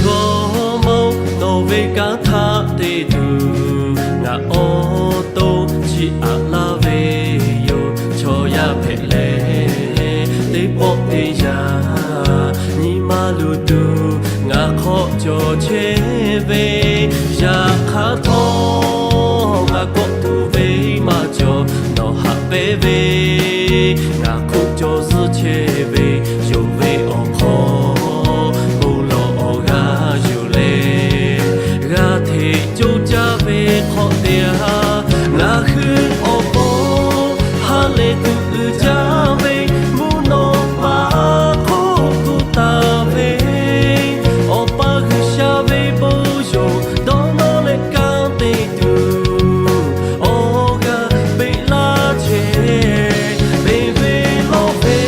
Jawˇmawˇ, nawˬ ve kanˉ htaꞈ te tuˬ ngaˬ awˬ to chiˇ aꞈ laˇ ve yoˬ. Chaw yaˇ hpehꞈ leh teˇ pawˆ teˇ yanˇ nyi ma luˬ tuˬ ngaˬ hk'awꞈ cawˬ chehˇ ve, yaꞈ hk'aˇ htawˇ ngaˬ kawˆ tuˬ ve maˇ cawˬ. Nawˬ haꞈ pehnˇ ve ngaˬ hk'oˆ cawˬ zuhˇ chehˇ ve, yonˍ ve awˬ hk'aw bon lawˬ awˬ g'aˇ yuˬ leh, g'a hteꞈ coˇ caˇ ve hk'awꞈ te haˉ. Ngaˬ hui awˬ pon ha lehˬ tuˬ uiˍ jaˇ ve, mvuhˇ naw ma hk'oˆ gu taˍ ve, Awˬ pa G'uiˬsha ve bon yawˬ dawˇ nawˇ leh kanˉ te tuˬ, awˬ g'aˇ peꞈ laˇ chehˇ. Beˬ ve lawˇ ve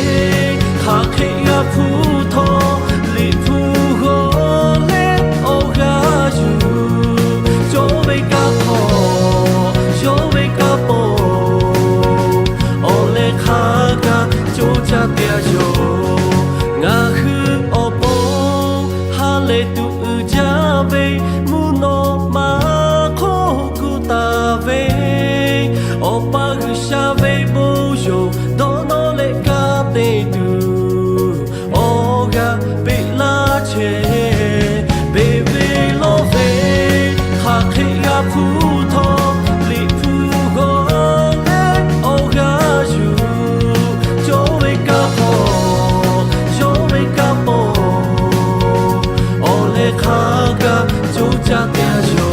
hk'aˬ hk'e g'a hpuˇ htawˇ, Liꞈ hpu g'awˬ leh awˬ g'aˇ yuˬ, cawˬ ve kanˉ hk'aw, yawˇ ve kanˉ pon, awˬ leh hk'a gaˬ coˇ caˇ te a yoˬ. Ngaˬ hui awˬ pon ha lehˬ tuˬ uiˍ jaˇ ve, mvuhˇ naw ma hk'oˆ gu taˍ ve, Awˬ pa G'uiˬsha ve bon yawˬ dawˇ nawˇ leh kanˉ te tuˬ, awˬ g'aˇ peꞈ laˇ chehˇ. Beˬ ve lawˇ ve hk'aˬ hk'e g'a hpuˇ htawˇ, Liꞈ hpu g'awˬ leh awˬ g'aˇ yuˬ, cawˬ ve kanˉ hk'aw, yawˇ ve kanˉ pon, awˬ leh hk'a gaˬ coˇ caˇ te a yoˬ.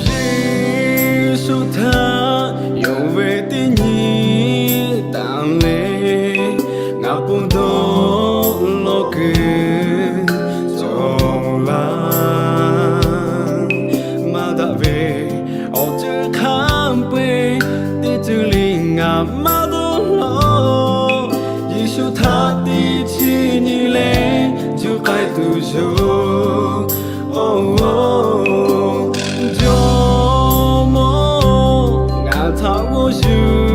Yeˍsuˆ htaꞈ yonˍ ve teˇ nyi taˍ leh, ngaˬ pon dawˇ lawˇ kuiˬ cawˬ laˇ. Maˇ daꞈ ve awˬ ceuˬ hk'a peu-eˬ teˇ ceuˬ le ngaˬ maˇ dawˇ lawˇ. Yeˍsuˆ htaꞈ teˇ chi nyi leh juˇ k'ai tuˬ yoˬ. Jawˇmawˇ, ngaˬ htaꞈ g'awˇ yuˬ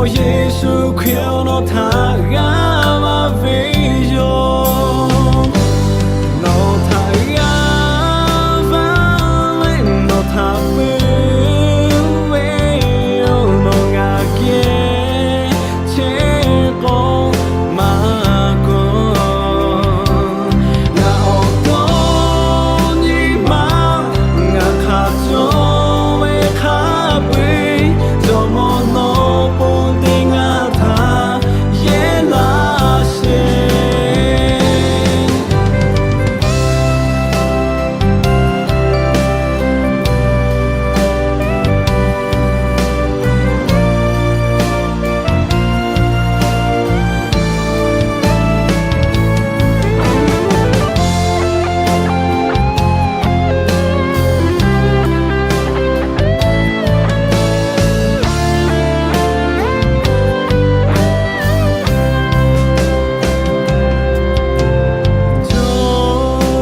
Yeˍsuˆ Hkriꞈ-oˬ, nawˬ htaꞈ g'aˇ va ve yoˬ. Nawˬ htaꞈ g'aˇ va leh nawˬ htaꞈ peuˬ ve yoˬ. Nawˬ ngaˬ geh chehˇ k'o maˇ kawˬ. Ngaˬ awˬ to nyi ma ngaˬ hk'aˬ cawˬ ve hk'a peu-eˬ, Jawˇmawˇ nawˬ pon teˇ g'aˇ htaꞈ yehˇ laˇ sheˍ.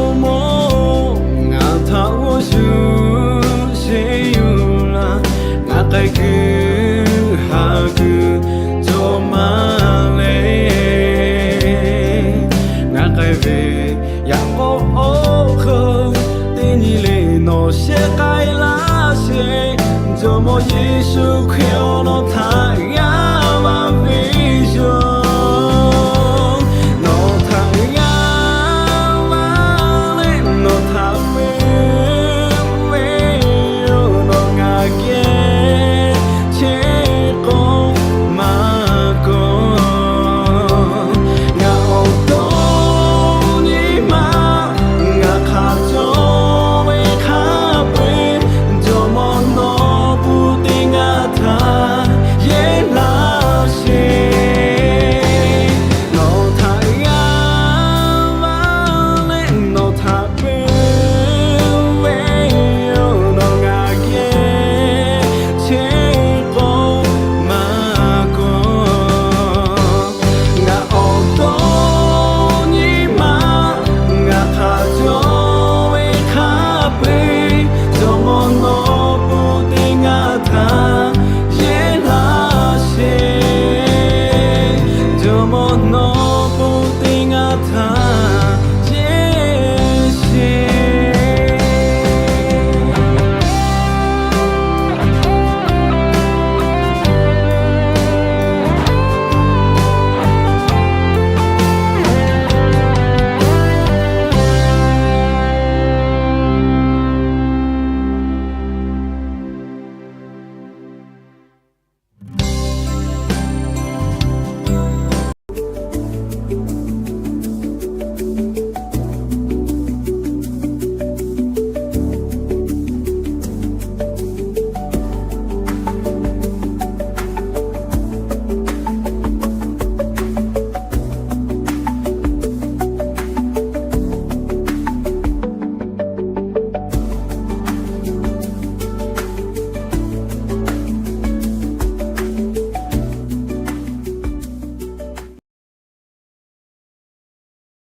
Jawˇmawˇ ngaˬ htaꞈ g'awˇ shuˍ sheˍ yuˬ laˇ. Ngaˬ k'ai kuiˬ haˍ kuiˬ cawˬ maˇ le. Ngaˬ k'ai ve yaꞈ k'aw awˬ hk'aw teˇ nyi le nawˬ shehˆ k'ai laˇ sheˍ. Jawˇmawˇ Yeˍsuˆ Hkriꞈ-oˬ, nawˬ htaꞈ g'aˇ va ve yoˬ. Nawˬ htaꞈ g'aˇ va leh nawˬ htaꞈ peuˬ ve yoˬ. Nawˬ ngaˬ geh chehˇ k'o maˇ kawˬ. Ngaˬ awˬ to nyi ma ngaˬ hk'aˬ cawˬ ve hk'a peu-eˬ, Jawˇmawˇ nawˬ pon teˇ g'aˇ htaꞈ yehˇ laˇ sheˍ. Nawˬ htaꞈ g'aˇ va leh nawˬ htaꞈ peuˬ ve yoˬ. Nawˬ ngaˬ geh chehˇ k'o maˇ kawˬ. Ngaˬ awˬ to nyi ma ngaˬ hk'aˬ cawˬ ve hk'a peu-eˬ, Jawˇmawˇ nawˬ pon teˇ g'aˇ htaꞈ yehˇ laˇ sheˍ. Jawˇmawˇ nawˬ pon teˇ g'aˇ htaꞈ